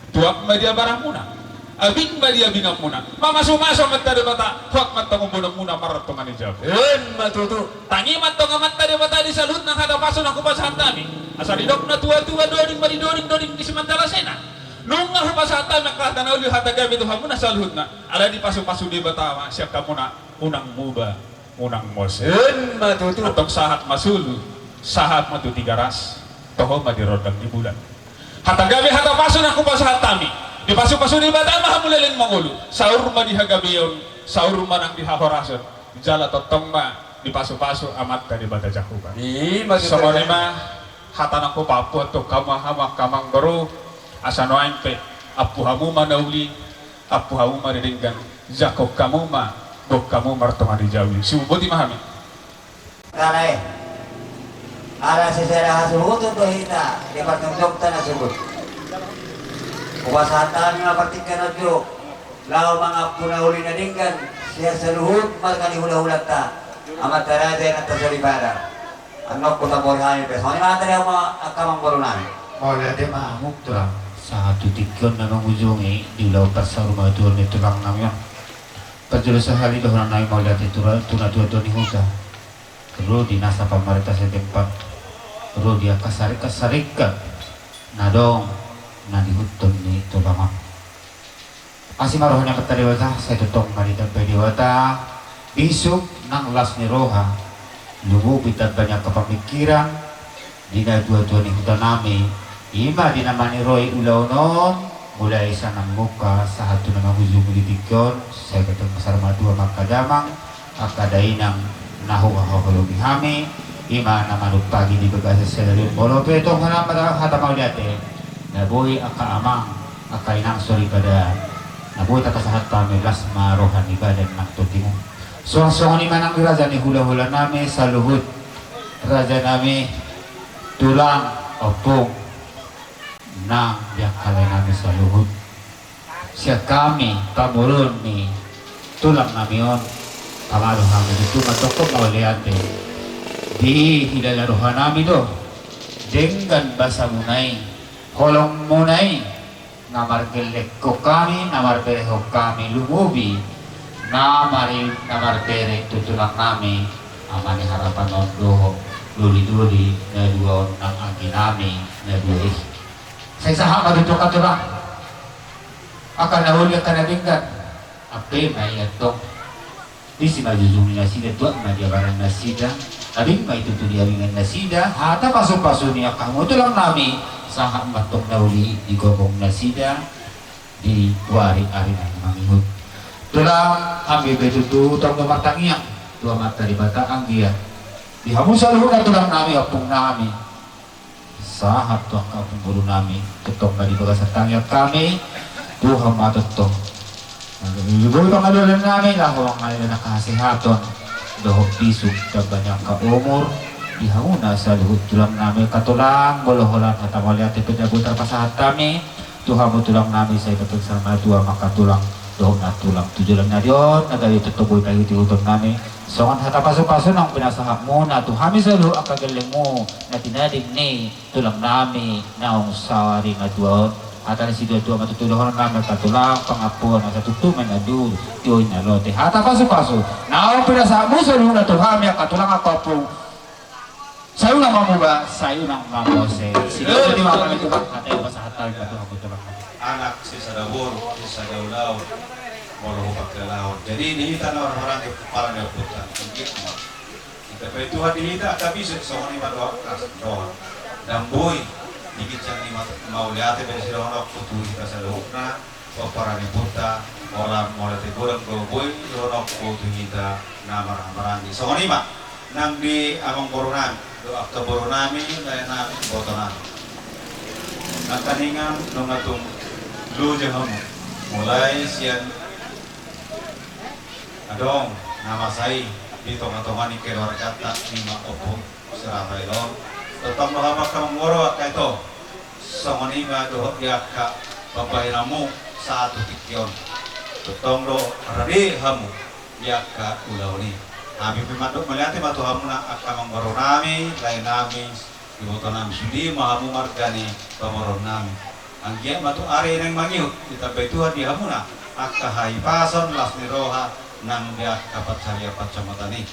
Tuak ma di abaramuna. Abing ma di abinganmuna. Mamasumasu amanta Debata, hoat ma antong umbolanmuna martonga ni jabu. Ima tutu. Tangi ma antong amanta Debata di saluhutna hata pasu na hupasahat hami. Asa didok na tuatua, doding ma di doding, doding di simandalasena. Nunga hupasahat hami angka hata na uli, hata gabe tu hamuna saluhutna. Ala dipasupasu Debata ma sian hamuna, unang muba, unang mose. Ima tutu. Antong sahat ma solu, sahat ma tu Tigaras, toho ma di rondang ni bulan. Hata gabe, hata pasu na hupasahat hami. Dipasupasu Debata ma hamu leleng mangolu. Saur ma di hagabeon, saur ma nang di hahorason. Jala tongtong ma dipasupasu amanta Debata Jahowa. Ima tutu. Songon i ma hata na hupampu antong hamu, hamu angka amangboru, asa nuaeng pe ampu hamu ma na uli, ampu hamu ma na denggan, jangkon hamu ma, boan hamu martonga ni jabu i. Siboti ma hami. Alai, ala sisada hasuhuton do hita di partonggita na subur. Hupasahat hami ma partingkian on tu, laho mangampu na uli na denggan sian saluhut marga ni hulahulanta, amanta raja, inanta soripada. Annon hutampori hami pe. Songon i ma hata di hamu angka amangboru nami. Mauliate ma hamu, Tulang. Sahat tu tingki on na mangujungi di ulaon parsaurmatuaon ni tulang nami on. Parjolo sahali dohonon nami mauliate tu ra-, tu natuatua ni huta, ro di nasa pamarenta setempat, ro di angka saringkat-saringkat na adong na di ihuthon ni tulang on. Asi ma roha ni amanta Debata, sai tongtong ma ditambai Debata bisuk nang las ni roha, lumobi tamba ni angka pamingkiran di natuatua ni huta nami, i ma di na maniroi ulaon on, mulai sian na mamungka sahat tu na mangujungi di tingki on, sai tongtong ma saur matua ma angka damang, angka dainang na huhaholongi hami, i ma na manumpang di bagasan sadari on. Molo pe tong hata, hata mauliate, na boi angka amang, angka inang soripada, na boi tapasahat hami, las ma roha ni badan nang tondimu. Suang songon i ma nang di raja ni hulahula nami saluhut, raja nami, tulang, ompung, nang di angka lae nami saluhut. Sian hami pamoruon ni tulang nami on, pamado hami tutu ma tongtong mauliate. Dihilala roha nami do denggan basamuna i, holongmuna i, na margellenghon hami, na marberehon hami, lumobi na mari-, na marbere tu tulang nami, Ama ni Harapan on dohot dolidoli na dua on nang anggi nami na dua i. Sai sahat ma tutu angka tulang, angka na uli, angka na denggan. Ampe ma i antong di simanjujung ni nasida, tuak ma di abaran nasida, abing ma i tutu di abingan nasida. Hata pasupasu ni angka hamu tulang nami, sahat ma antong na uli di gokhon nasida di uari ari na mangihut. Tulang, hami pe tutu tong do martangiang tu Amanta Debata anggiat di hamu saluhutna tulang nami, ompung nami, sahat tu angka ompung boru nami, tongtong ma di bagasan tangiang hami, Tuhan ma tongtong. Boi pangalualuan nami, laho mangalehon angka hasehaton dohot bisuk, tamba ni angka umur di hamuna saluhut tulang nami. Angka tulang, molo holan hata mauliate pe na boi tarpasahat hami tu hamu tulang nami, sai tongtong saur matua ma angka tulang dohot nantulang tu joloan ni ari on, na gabe tongtong boi taihutihuton nami songon hata pasupasu naung pinasahatmuna tu hami saluhut angka gellengmu na tinading ni tulang nami naung saur matua on. Hata ni situatua ma tutu dohonon nami, angka tulang, pangampuon asa tutu ma i na duru, tio i na lote. Hata pasupasu naung pinasahatmu saluhutna tu hami angka tulang, angka ompung. Sai unang mamuba, sai unang mamose. Sidok di mata ni Tuhan, hata i pasahat hami ma tu hamu tulang. Anak sisada boru, sisada ulaon. Molo hupakelahon. Jadi di hita na marhahamaranggi pomparan ni ompunta. Anggiat ma. Ditambai Tuhan di hita angka bisuk, songon i ma dohot angka dohot. Ndang boi di ginjang ni ma-, mauliate be sidohononku tu hita saluhutna, pomparan ni ompunta, holan mauliate godang do boi dohononku tu hita na marhahamaranggi. Songon i ma. Nang di amangboru nami, dohot angka boru nami, lae nami, iboto nami. Nangkiningan nunga tung loja hamu. Mulai sian adong na masa i di tongatonga ni keluarganta, i ma Ompu si Rafael on. Tongtong do hamu angka amangboru, angka ito. Songon i ma dohot di angka pambahenanmu sahat tu tingki on. Tongtong do rade hamu di angka ulaon i. Hami pe mandok mauliate ma tu hamuna angka amangboru nami, lae nami, iboto nami, sude ma hamu marga ni pamoruon nami. Anggiat ma tu ari naeng mangihut ditambai Tuhan di hamuna angka hahipason, las ni roha nang di angka pansarian pansamotan i.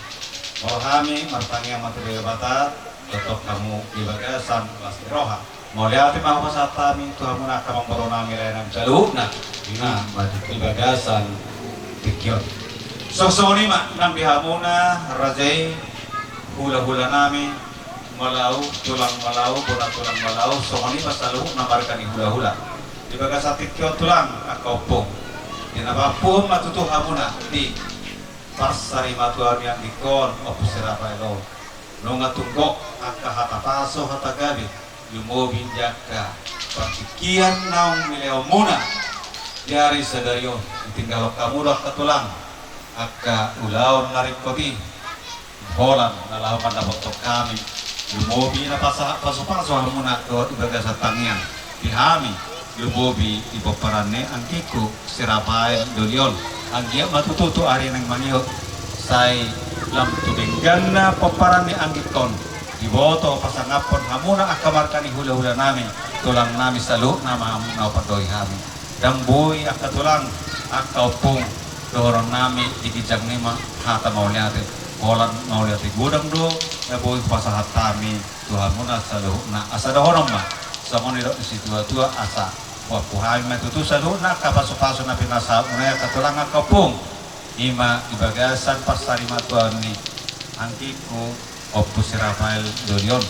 Molo hami martangiang ma tu Debata, tongtong hamu di bagasan las ni roha. Mauliate ma hupasahat hami tu hamuna angka amangboru nami, lae nami saluhutna. Ima. Nah, di bagasan tingki on. Songon i ma nang di hamuna raja i, hulahula nami Malau, tulang Malau, bona tulang Malau, songon i ma saluhutna marga ni hulahula. Di bagasan tingki on tulang, angka ompung, di na pampuhon ma tutu hamuna di pansarimatua ni anggingkon, Ompu si Rafael on. Nunga tung gok angka hata pasu, hata gabe, lumobi di angka partingkian naung nilehonmuna di ari sadari on. Ditinggalhon hamu do angka tulang angka ulaon na ringkot i, holan na laho mandapothon hami, lumobi na pasahat pasupasu hamuna dohot di bagasan tangiang di hami, lumobi di pomparan ni anggingku si Rafael doli on. Anggiat ma tutu tu ari naeng mangihut, sai lam tu dengganna pomparan ni anggingkon, diboto pasangaphon hamuna angka marga ni hulahula nami, tulang nami saluhutna ma hamu na hupandok hami. Ndang boi angka tulang, angka ompung, dohonon nami di ginjang ni ma hata mauliate. Holan mauliate godang do na boi hupasahat hami tu hamuna saluhutna. Asa dohonon ma songon nidok ni situatua, asa huampu hami ma tutu saluhutna angka pasupasu na pinasahatmuna i, angka tulang, angka ompung. Ima di bagasan pansarimatuaon ni anggingku Ompu si Rafael doli on.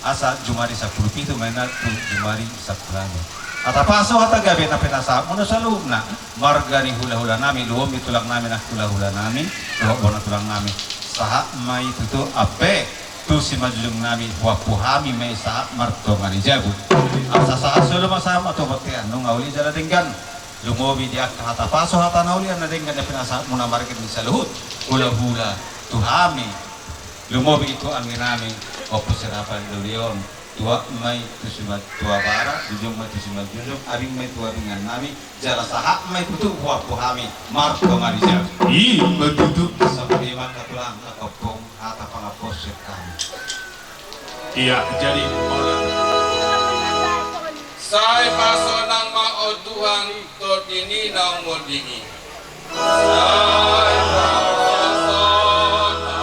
Asa jumadi sampulu pitu ma inna tu jumadi sampulu ualu. Hata pasu, hata gabe na pinasahatmuna saluhutna marga ni hulahula nami, lumobi tulang nami nang hulahula nami dohot bona tulang nami. Sahat ma i tutu ampe tu simanjujung nami, huampu hami ma i sahat martonga ni jabu. Asa sahat solu ma sahat ma tu bontean, nunga uli jala denggan. Lumobi di angka hata pasu, hata na uli, na denggan na pinasahatmuna marga ni saluhut hulahula tu hami. Lumobi tu anggi nami Ompu si Rafael doli on, tuat ma i tu simatua bara, jujung ma i tu simanjujung, abing ma i tu abingan nami, jala sahat ma i tutu huampu hami martonga ni jabu. I ma tutu. Songon i ma angka tulang, angka ompung, hata pangampu sian hami. Ia, jadi mauliate. Sai pasonang ma, o Tuhan, tondi ni naung monding i. Sai pasonang ma,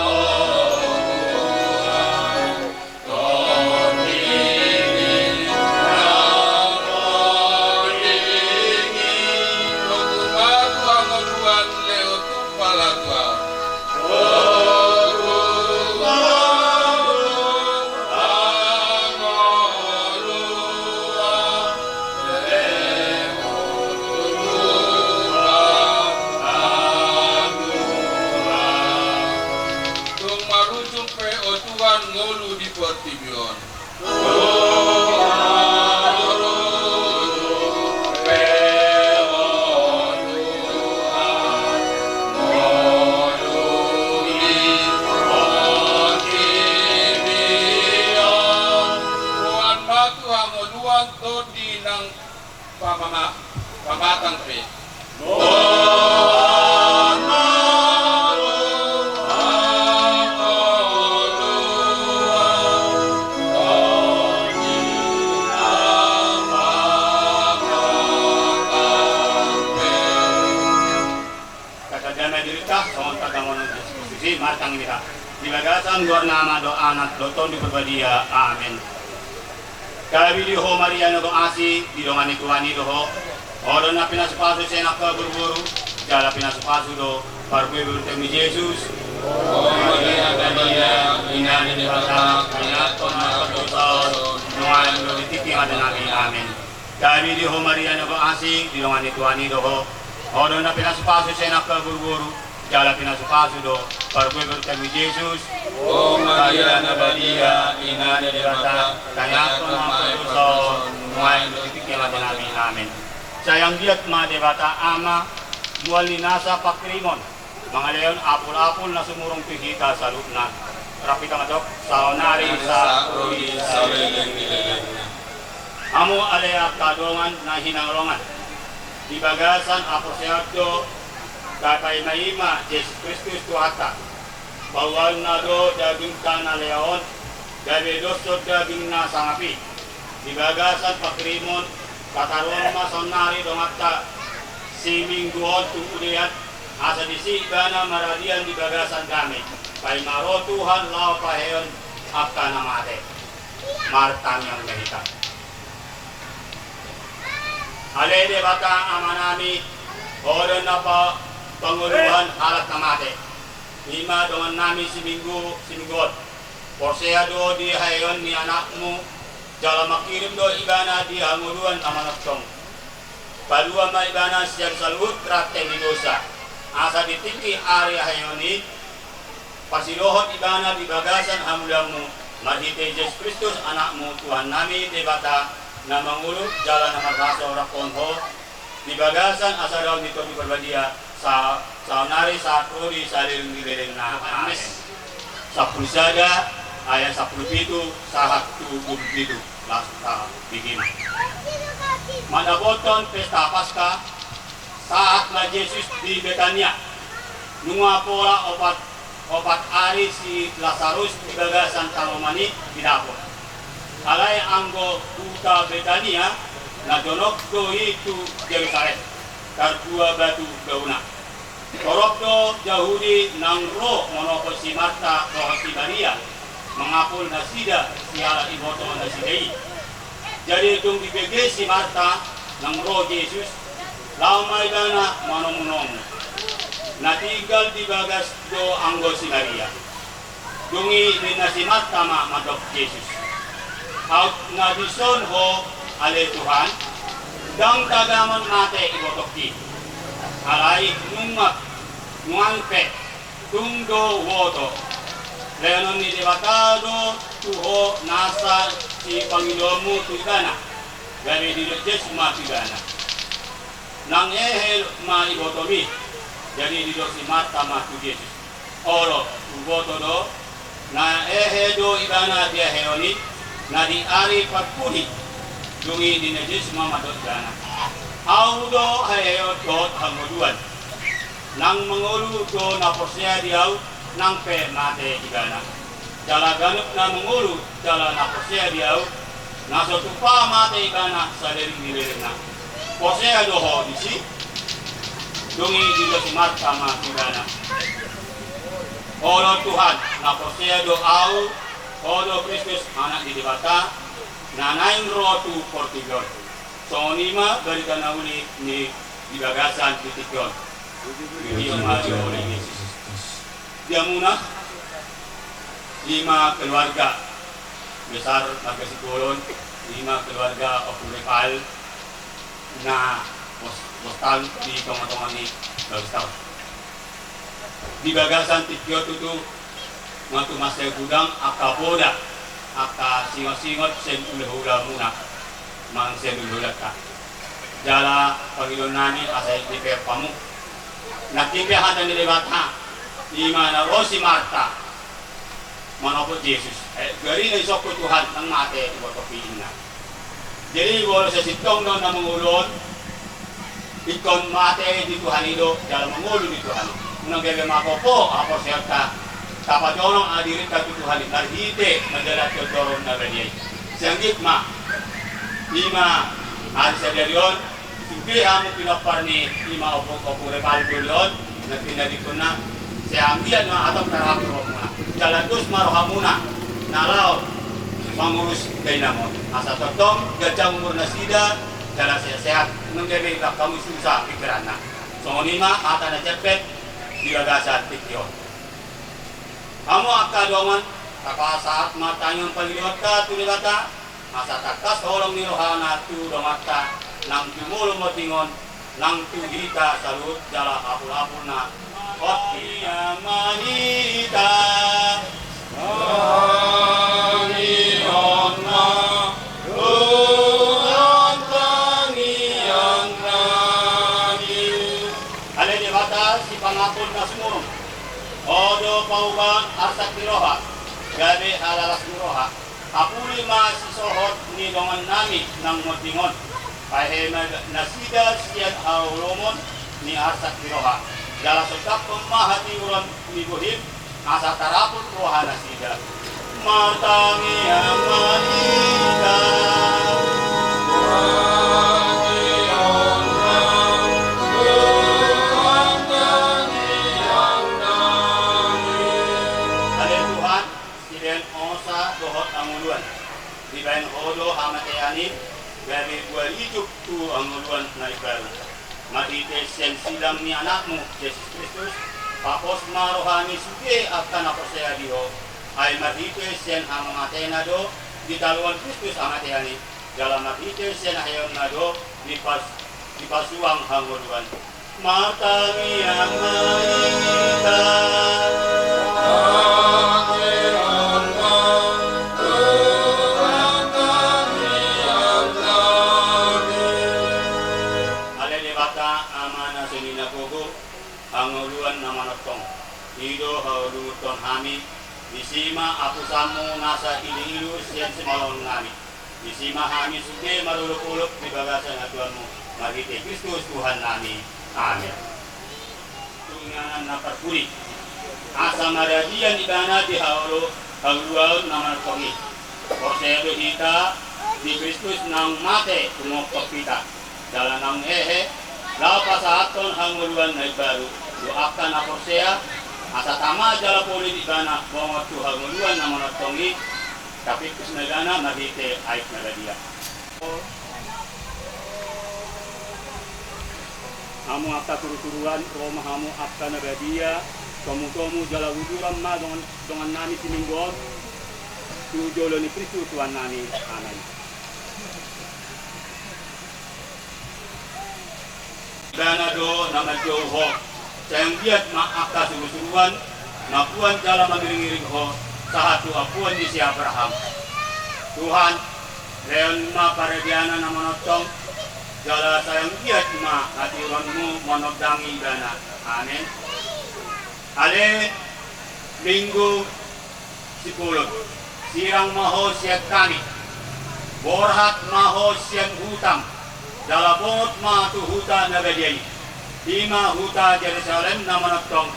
o Tuhan, tondi ni naung monding i. Tondi ma tu hangoluan, lehon tu palatua. Tung marujung pe, o Tuhan, ngolu di portibi on. Roha ma tu hangoluan, tondi nang pamama-, pamatang pe. Kasadana dirita, songon tagamon Jesus, martangiang hita. Di bagasan goar ni Ama dohot Anak dohot Tondi Parbadia. Amen. Gabe di ho Maria na gok asi, didongani Tuhan i do ho. Ho do na pinasupasu sian angka boruboru, jala pinasupasu do parbue ni borunta i Jesus. O Maria na badia, ina ni Debata, tangiangkon ma pardosa on, nuaeng dohot di tingki mate nami. Amen. Gabe di ho Maria na gok asi, didongani Tuhan i do ho. Ho do na pinasupasu sian angka boruboru, jala pinasupasu do parbue ni borunta i Jesus. O Maria na badia, ina ni Debata, tangiangkon ma pardosa on, nuaeng dohot di tingki mate nami. Amen. Sai anggiat ma Debata Ama, mual ni nasa pangkirimon, mangalehon apulapul na sumurung tu hita saluhutna. Rap hita mandok, saonari, saprodi, saleleng ni lelengna. Hamu ale angka dongan na hinaholongan, di bagasan haporseaon do tapaimaima Jesus Kristus Tuhanta. Pauaonna do dagingta na leaon, gabe dos do dagingna sangap i. Di bagasan pangkirimon, tataruhon ma saonari donganta siminggu on tu udean, asa disi ibana maradian di bagasan dame. Paima ro Tuhan laho paheheon angka na mate. Martangiang ma hita. Ale Debata Amanami, Ho do na pa-, pangoluhon halak na mate, i ma dongannami siminggu, siminggu on. Porsea do di haheheon ni Anakmu, jala mangkirim do ibana di hangoluan na manongtong. Palua ma ibana sian saluhut rante ni dosa, asa di tingki ari haheheon i, parsidohot ibana di bagasan hamuliaonMu, marhite Jesus Kristus Anakmu, Tuhannami Debata, na mangolu jala na markuaso rap dohot Ho, di bagasan hasadaon ni Tondi Parbadia, sa-, saonari, saprodi, saleleng ni lelengna. Amen. Sampulu sada, ayat sampulu pitu, sahat tu dua pulu pitu. Langsung ta bege ma. Mandapothon pesta Paska, sahat ma Jesus di Betania. Nunga pola opat, opat ari si Lasarus di bagasan tanoman i didapot. Alai anggo huta Betania, na jonok do i tu Jerusalem, tardua batu dauna. Torop do Jahudi naung ro manopot si Marta dohot si Maria, mangapul nasida siala iboto nasida i. Jadi dung dibege si Marta naung ro Jesus, laho ma ibana manomunomu. Na tinggal di bagas do anggo si Maria. Dung i ninna si Marta ma mandok Jesus, "Aut na dison Ho, ale Tuhan, ndang tagamon mate ibotongki. Alai nunga, nuaeng pe, tung do huboto. Lehonon ni Debata do tu Ho nasa sipangidoanMu tu ibana." Gabe didok Jesus ma tu ibana, "Nang hehe ma ibotomi?" Jadi didok si Marta ma tu Jesus, "Olo, huboto do, na hehe do ibana di haheheon i, na di ari parpudi." Dung i ninna Jesus ma mandok ibana, "Ahu do haheheon dohot hangoluan. Nang mangolu do na porsea di Ahu, nang pe mate ibana. Jala ganup na mangolu jala na porsea di Ahu, na so tupa mate ibana saleleng ni lelengna. Porsea do ho disi?" Dung i didok si Marta ma tu ibana, "Olo Tuhan, na porsea do ahu, Ho do Kristus, Anak ni Debata, na naeng ro tu portibi on." Songon i ma barita na uli ni di bagasan di tingki on. Di hamuna, i ma keluarga besar marga Simbolon, i ma keluarga Ompu Reval, na pos-, postal di tongatonga ni bagas taon. Di bagasan tingki on tutu, nga tu masa gudang angka poda, angka singot-singot sian hula-hulamuna, manang sian hula-hulanta. Jala pangidoannami asa i pe hamu. Nangkin pe hata ni Debata, i ma na ro si Marta manopot Jesus. Eh, gari na isongkun Tuhan, ndang mate ibotongki, ninna. Jadi, molo sasintongna na mangolu on, ingkon mate di Tuhan i do, jala mangolu di Tuhan i. Unang gabe mapopo haporseaonta, tapajonok ma dirinta tu Tuhan i, marhite manjalanhon Tondi Parbadia i. Sai anggiat ma, i ma ari sadari on, sude hamu pinompar ni i ma Ompu, Ompu Reval doli on, na pinadingkonna, sai anggiat ma hatop tarhapur rohamuna. Jala dos ma rohamuna, na laho Mangurus dainang on, asa tongtong ganjang umur nasida, jala sehat-sehat, nunga gabe dang hamu susa pikiranna. Songon i ma hata na jempek di bagasan tingki on. Hamu angka dongan, tapasahat ma tangiang pangidoanta tu Debata, asa tangkas holong ni rohana tu donganta nang jumolo monding on, nang tu hita saluhut jala apul-apulna. Hot hita. Ale Debata, sipangampun na sumurung, Ho do pauba arsak ni roha, gabe halalas ni roha. Apuli ma sisohot ni dongannami nang monding on. Pahehe ma nasida sian haholomon ni arsak ni roha. Jala sondanghon ma hatiuron ni bohim, asa tarapul roha nasida. Martangiang ma hita. Ale Tuhan, sibahen osa dohot hangoluan, dibahen Ho do hamatean i gabe buah ijuk tu hangoluan na imbaru. Marhite sian silang ni Anakmu, Jesus Kristus, papos ma roha ni sude angka na porsea di Ho, ai marhite sian hamamatena do ditaluhon Kristus hamatean i, jala marhite sian haheonna do dipas-, dipasuang hangoluan. Martangiang ma hita. Ale Debata, Ama na sumina gogo, hangoluan na manongtong, i do haholongonhon hami, disi ma apusanmu nasa ilu-ilu sian simalongan nami. Disi ma hami sude marolop-olop di bagasan hatuanmu, marhite Kristus Tuhannami. Amen. Tu inganan na parpudi, asa maradian ibana di haolo-, haoloan na manongtong i. Porsea do hita di Kristus naung mate tumongkop hita, jala naung hehe, laho pasahathon hangoluan na imbaru tu angka na porsea, asa tama jala poli di ibana bongot tu hangoluan na manongtong i, tapingkus ma ibana marhite aek na badia. Hamu angka turuturuan, ro ma hamu angka na badia, tomutomu jala uduran ma dongan, dongannami Siminggu on tu jolo ni Kristus Tuhannami. Amen. Ibana do na manjou ho, sai anggiat ma angka surusuruan mamboan jala mangiringiring ho sahat tu ampuan ni si Abraham. Tuhan, lehon ma paradianna na manongtong, jala sai anggiat ma hatiuronmu manondangi ibana. Amen. Ale Minggu Sipulun, sirang ma ho sian hami, borhat ma ho sian hutaM, jala bongot ma tu huta na badia i, i ma huta Jerusalem na manongtong.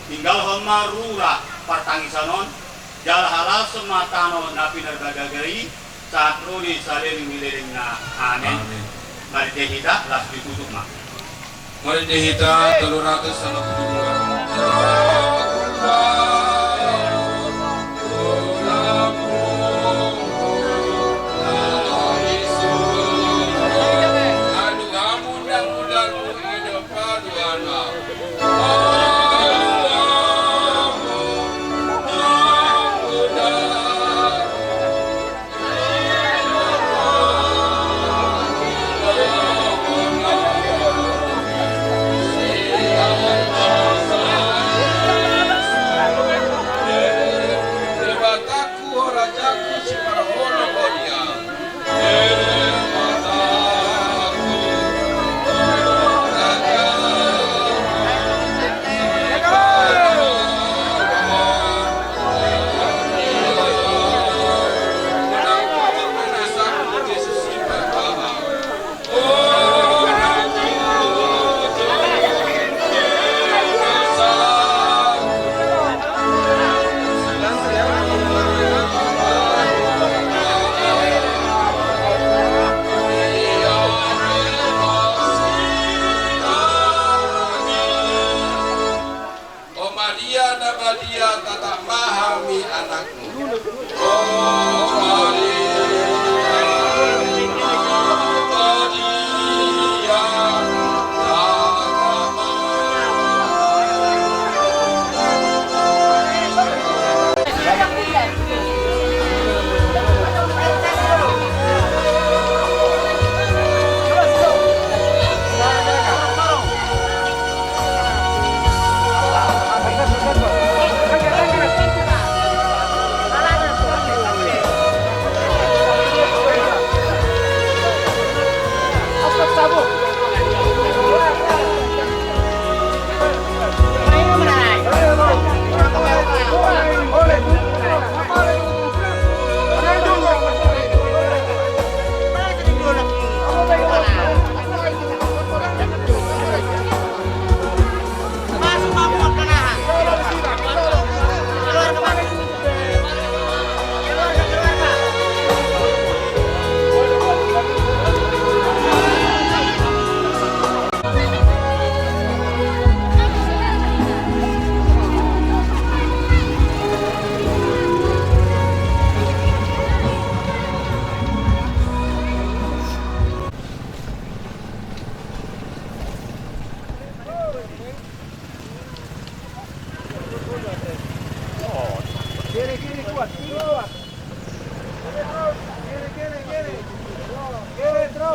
Tinggalhon ma rura partangisan on, jala halashon ma tano na pinarbagaga i, sahat ro di saleleng ni lelengna. Amen. Amen. Marende hita, laos ditutup ma. Marende hita tolu ratus sampulu dua.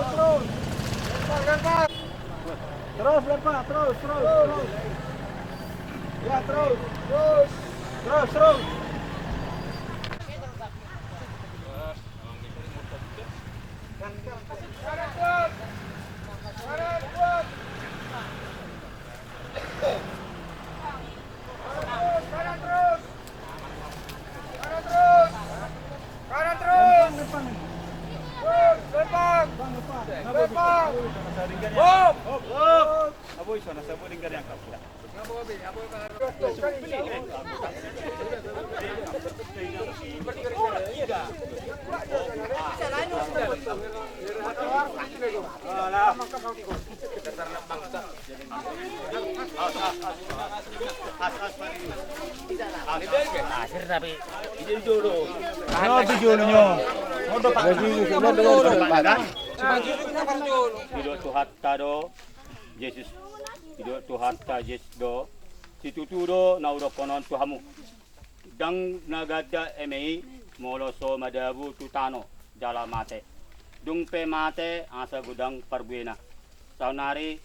Terus, lempar, terus, terus, terus. Ya, terus. Terus, terus. Kanan terus. Kanan terus. Terus, lempang. Lempang. Bom. Didok Tuhanta do, Jesus. Didok Tuhanta, Jesus do. Situtu do na hudokkon on tu hamu. Ndang na ganda eme i molo so madabu tu tano jala mate. Dung pe mate asa godang parbuena. Saonari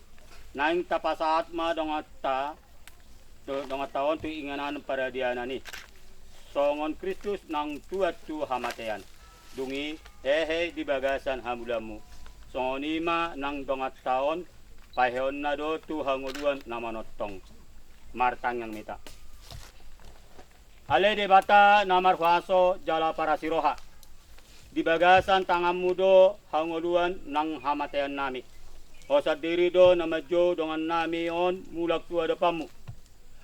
naeng tapasahat ma donganta, do-, donganta on tu inganan paradianan i. Songon Kristus naung tuat tu hamatean. Dung i hehe di bagasan hamulianmu. Songon i ma nang donganta on paheheonna do tu hangoluan na manongtong. Martangiang ma hita. Ale Debata na marhuaso jala parasiroha, di bagasan tanganmu do hangoluan nang hamateannami. Ho sandiri do na manjou dongannami on mulak tu adopanmu.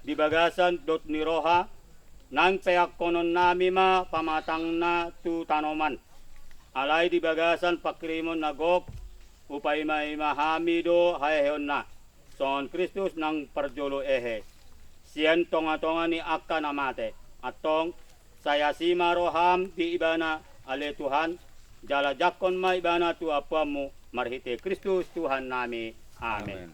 Di bagasan dot ni roha, nang peakkononnami ma pamatangna tu tanoman. Alai di bagasan pangkirimon na gok, hupaimaima hami do haheheonna. Songon Kristus nang parjolo hehe, sian tongatonga ni angka na mate. Antong, sai asi ma roham di Ibana, ale Tuhan, jala jangkon ma Ibana tu ampuanmu, marhite Kristus Tuhannami. Amen. Amen.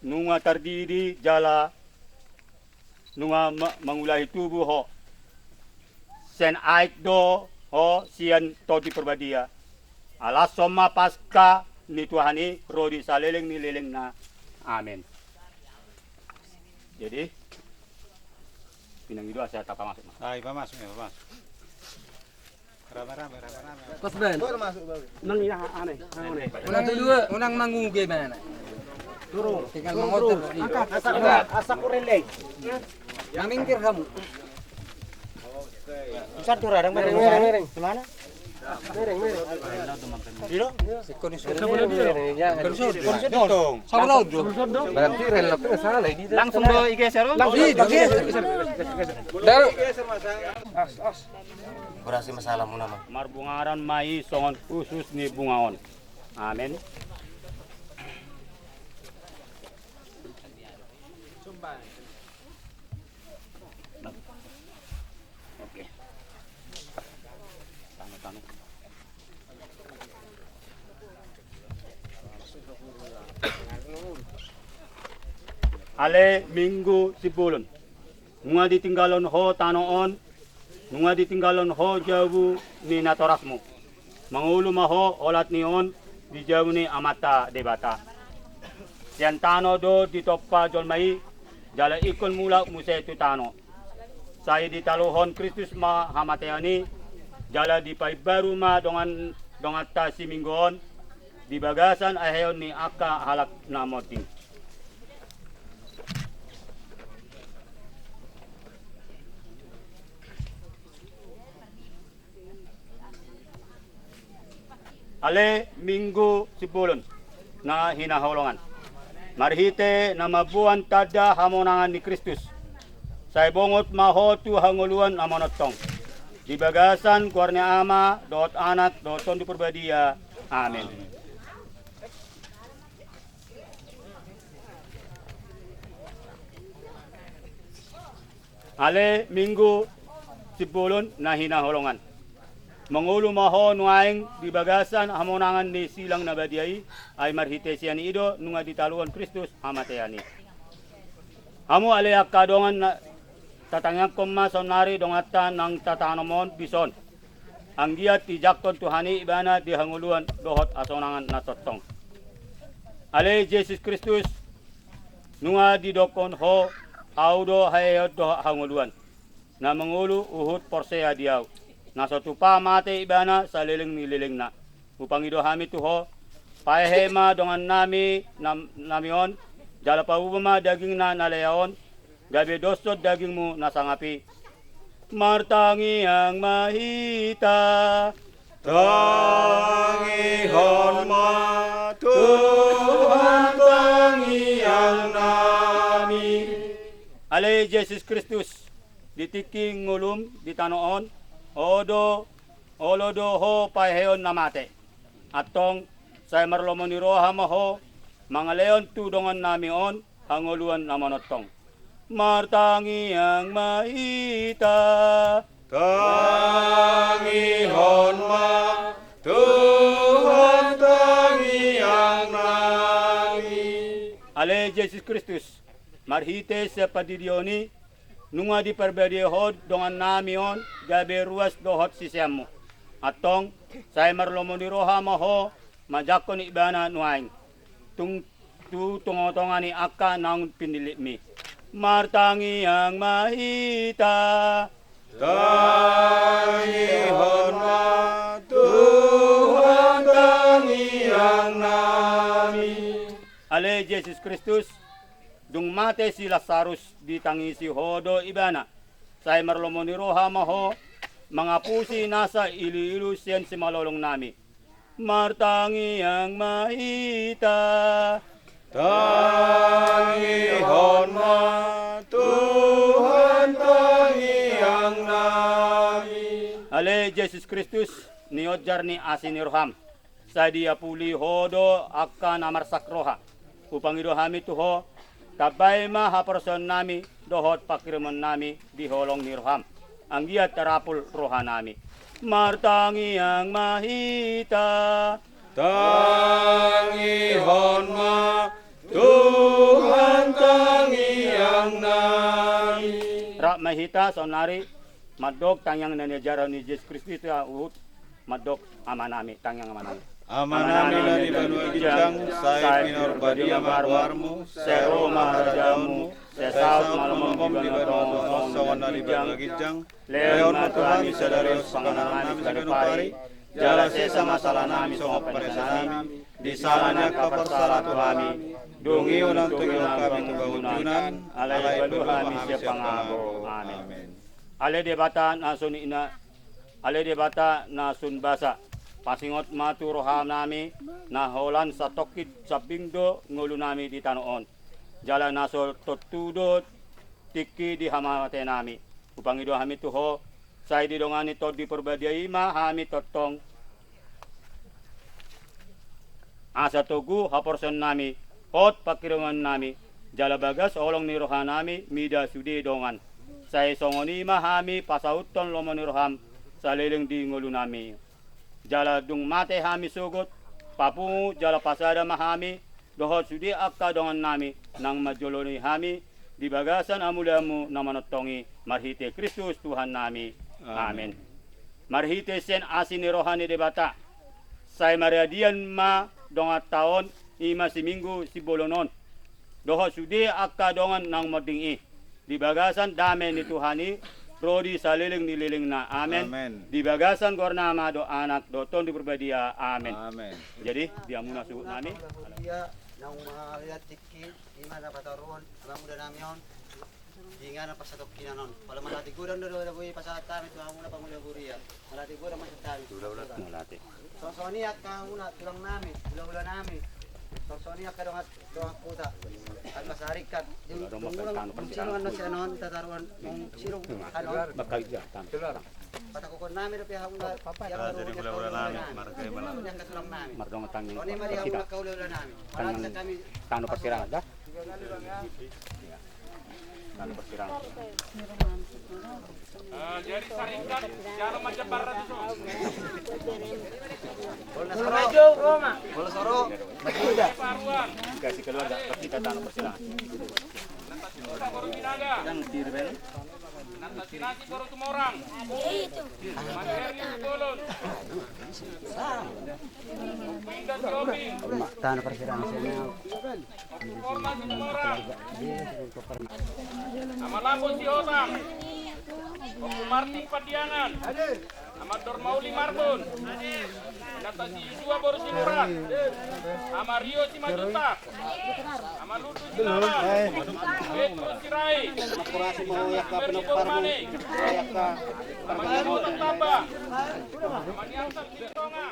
Nunga tardidi jala nunga ma-, mangulahi tubu ho. Sian aek do ho sian Tondi Parbadia. Alashon ma Paskah ni Tuhan i ro di saleleng ni lelengna. Amen. Jadi, pinangido asa tapamasuk ma. Ai, pamasuk ya, pamasuk. Rame-rame, rame-rame. Pas, Ben. Nang ia aneh, nang aneh. Unang, unang manguge mana? Turun. Tinggal mangotor. Angkat, angkat. Asa kureleng. Nang minggir kamu. Bisa tuh radang, miring, miring, miring. Kemana? Miring, miring. Dilo? Sikon, sikon. Miring, miring, ya. Sikon, sikon. Sabar, Sabar. Berarti reloknya salah ini. Langsung do digeser. Langsung digeser. Geser, geser, geser. Dar. As, as. Berhasil masalahmu nama. Marbungaran ma i songon usus ni bunga on. Amen. Oke. Tanu, tanu. Ale Minggu Sipulun. Nunga ditinggalhon ho tano on, nunga ditinggalhon ho jabu ni natorasmu. Mangolu ma ho olat ni on di jabu ni Amanta Debata. Sian tano do ditompa jolma i, jala ingkon mulak muse tu tano. Sai ditaluhon Kristus ma hamatean i, jala dipaimbaru ma dongan, donganta si Minggu on, di bagasan heheon ni angka halak na monding. Ale Minggu Sipulun na hinaholongan. Marhite na mamboan tanda hamonangan ni Kristus, sai bongot ma ho tu hangoluan na manongtong. Di bagasan goar ni Ama, dohot Anak, dohot Tondi Parbadia. Amen. Ale Minggu Sipulun na hinaholongan. Mangolu ma ho nuaeng di bagasan hamonangan ni silang na badia i, ai marhite sian i do nunga ditaluhon Kristus hamatean i. Hamu ale angka dongan, na tatangiangkon ma saonari donganta nang tatanom on, bis on. Anggiat ijangkon Tuhan i ibana di hangoluan dohot hasonangan na tongtong. Ale Jesus Kristus, nunga didokkon ho, ahu do haheheon dohot hangoluan. Na mangolu huhut porsea di ahu, na so tupa mate ibana saleleng ni lelengna. Hupangido hami tu ho, pahehe ma dongannami, nam-, nami on, jala pauba ma dagingna na lea on, gabe doshon dagingmu na sangap i. Martangiang ma hita. Tangihon ma Tuhan tangiang nami. Ale Jesus Kristus, di tingki ngolum di tano on, olo do, olo do ho paheheon na mate. Antong, sai marlomo ni roha ma ho, mangalehon tu dongannami on, hangoluan na manongtong. Martangiang ma hita. Tangihon ma Tuhan tangiang nami. Ale Jesus Kristus, marhite sian pandidion i, nunga diparbadia ho dongannami on gabe ruas dohot siseanmu. Antong, sai marlomo ni roha ma ho, manjangkon ibana nuaeng. Tung tu tongatonga ni angka naung pinillitmi. Martangiang ma hita. Tangihon ma Tuhan tangiang nami. Ale Jesus Kristus, dung mate si Lasarus ditangisi ho do ibana. Sai marlomo ni roha ma ho, mangapusi nasa iluilu sian simalolong nami. Martangiang ma hita. Tangihon ma Tuhan tangiang nami. Ale Jesus Kristus, nionjar ni asi ni roham, sai diapuli ho do angka na marsak roha. Hupangido hami tu ho, tambai ma haporseaonnami dohot panghirimonnami di holong ni roham. Anggiat tarapul rohanami. Martangiang ma hita. Tangihon ma Tuhan tangiang nami. Rap ma hita saonari mandok tangiang na niajarhon ni Jesus Kristus, huhut mandok Amanami, tangiang Amanami. Amanami na di banua ginjang, sai pinarbadia ma goarmu, sai ro ma harajaonmu, sai saut ma lomo di banua tonga on songon na di banua ginjang. Lehon ma tu hami sadari on panganon nami siganup ari, jala sesa ma salanami songon panesanami di sala ni angka parsala tu hami, dung i unang togihon hami tu pangunjunan, alai paluahon hami sian pangago. Amen. Ale Debata na sun ina, ale Debata na sun basa, pasingot ma tu rohanami, na holan satongkin sambing do ngolunami di tano on. Jala na so tontu do tingki di hamamateenami. Hupangido hami tu ho, sai didongani Tondi Parbadia i ma hami tongtong. Asa togu haporseaonnami, hot panghirimonnami, jala bagas holong ni rohanami mida sude dongan. Sai songon i ma hami pasauthon lomo ni roham saleleng di ngolunami. Jala dung mate hami sogot, papungu jala pasada ma hami dohot sude angka dongannami naung manjoloi hami di bagasan hamuliaonmu na manongtong i, marhite Kristus Tuhannami. Amen. Amen. Marhite sian asi ni roha ni Debata, sai maradian ma donganta on, i ma siminggu simbolon on, dohot sude angka dongan naung monding i, di bagasan dame ni Tuhan i, ro di saleleng ni lelengna. Amen. Amen. Di bagasan goar ni Ama dohot Anak dohot Tondi Parbadia. Amen. Amen. Jadi, di hamuna suhutnami. Ia naung mangaliat tingki, i ma na pataruhon, anak mudanami on. Di inganan parsatongkinan on. Pala mangaliat godang do, do, do, boi pasahat hami tu hamuna pangula huria. Mangaliat godang ma sahat hami. Mangaliat. Songon i angka hamuna tulangnami, hulahulanami. Songon i angka dongan, dongan huta. Angka saringkat. Dung unang, dung sidung annon sian on, tataruhon, dung sidung annon. Pataruhon nami dope hamuna. Jadi hulahulanami, marga i ma. Angka tulangnami. Songon i ma di hamuna angka hulahulanami. Mangaliat hami. Tano Parsirangan da. Tano Parsirangan. Eh, jadi saringkat, siapa macam barra di sini? Bola soro. Bola soro. Paruan. Dikasih keluarga, kita Tano Parsirangan. Boru Sinaga. Nanta Sinasi boru Tumorang. Mas Heri Bolon. Inda Siobing. Tanah persidangan sini. Ompu Forma Situmorang. Ama Lapo Sihotang. Ompu Martin Pandiangan. Ama Dormauli Marbun. Inanta Sijua boru Simurat. Ama Rio Simanjuntak. Ama Lutu Silaban. Petrus Sirai. Ama Kurasi mau yang kapan Ferdi Bormane. Ama Nino Tamba. Ama Niansan Sitonga.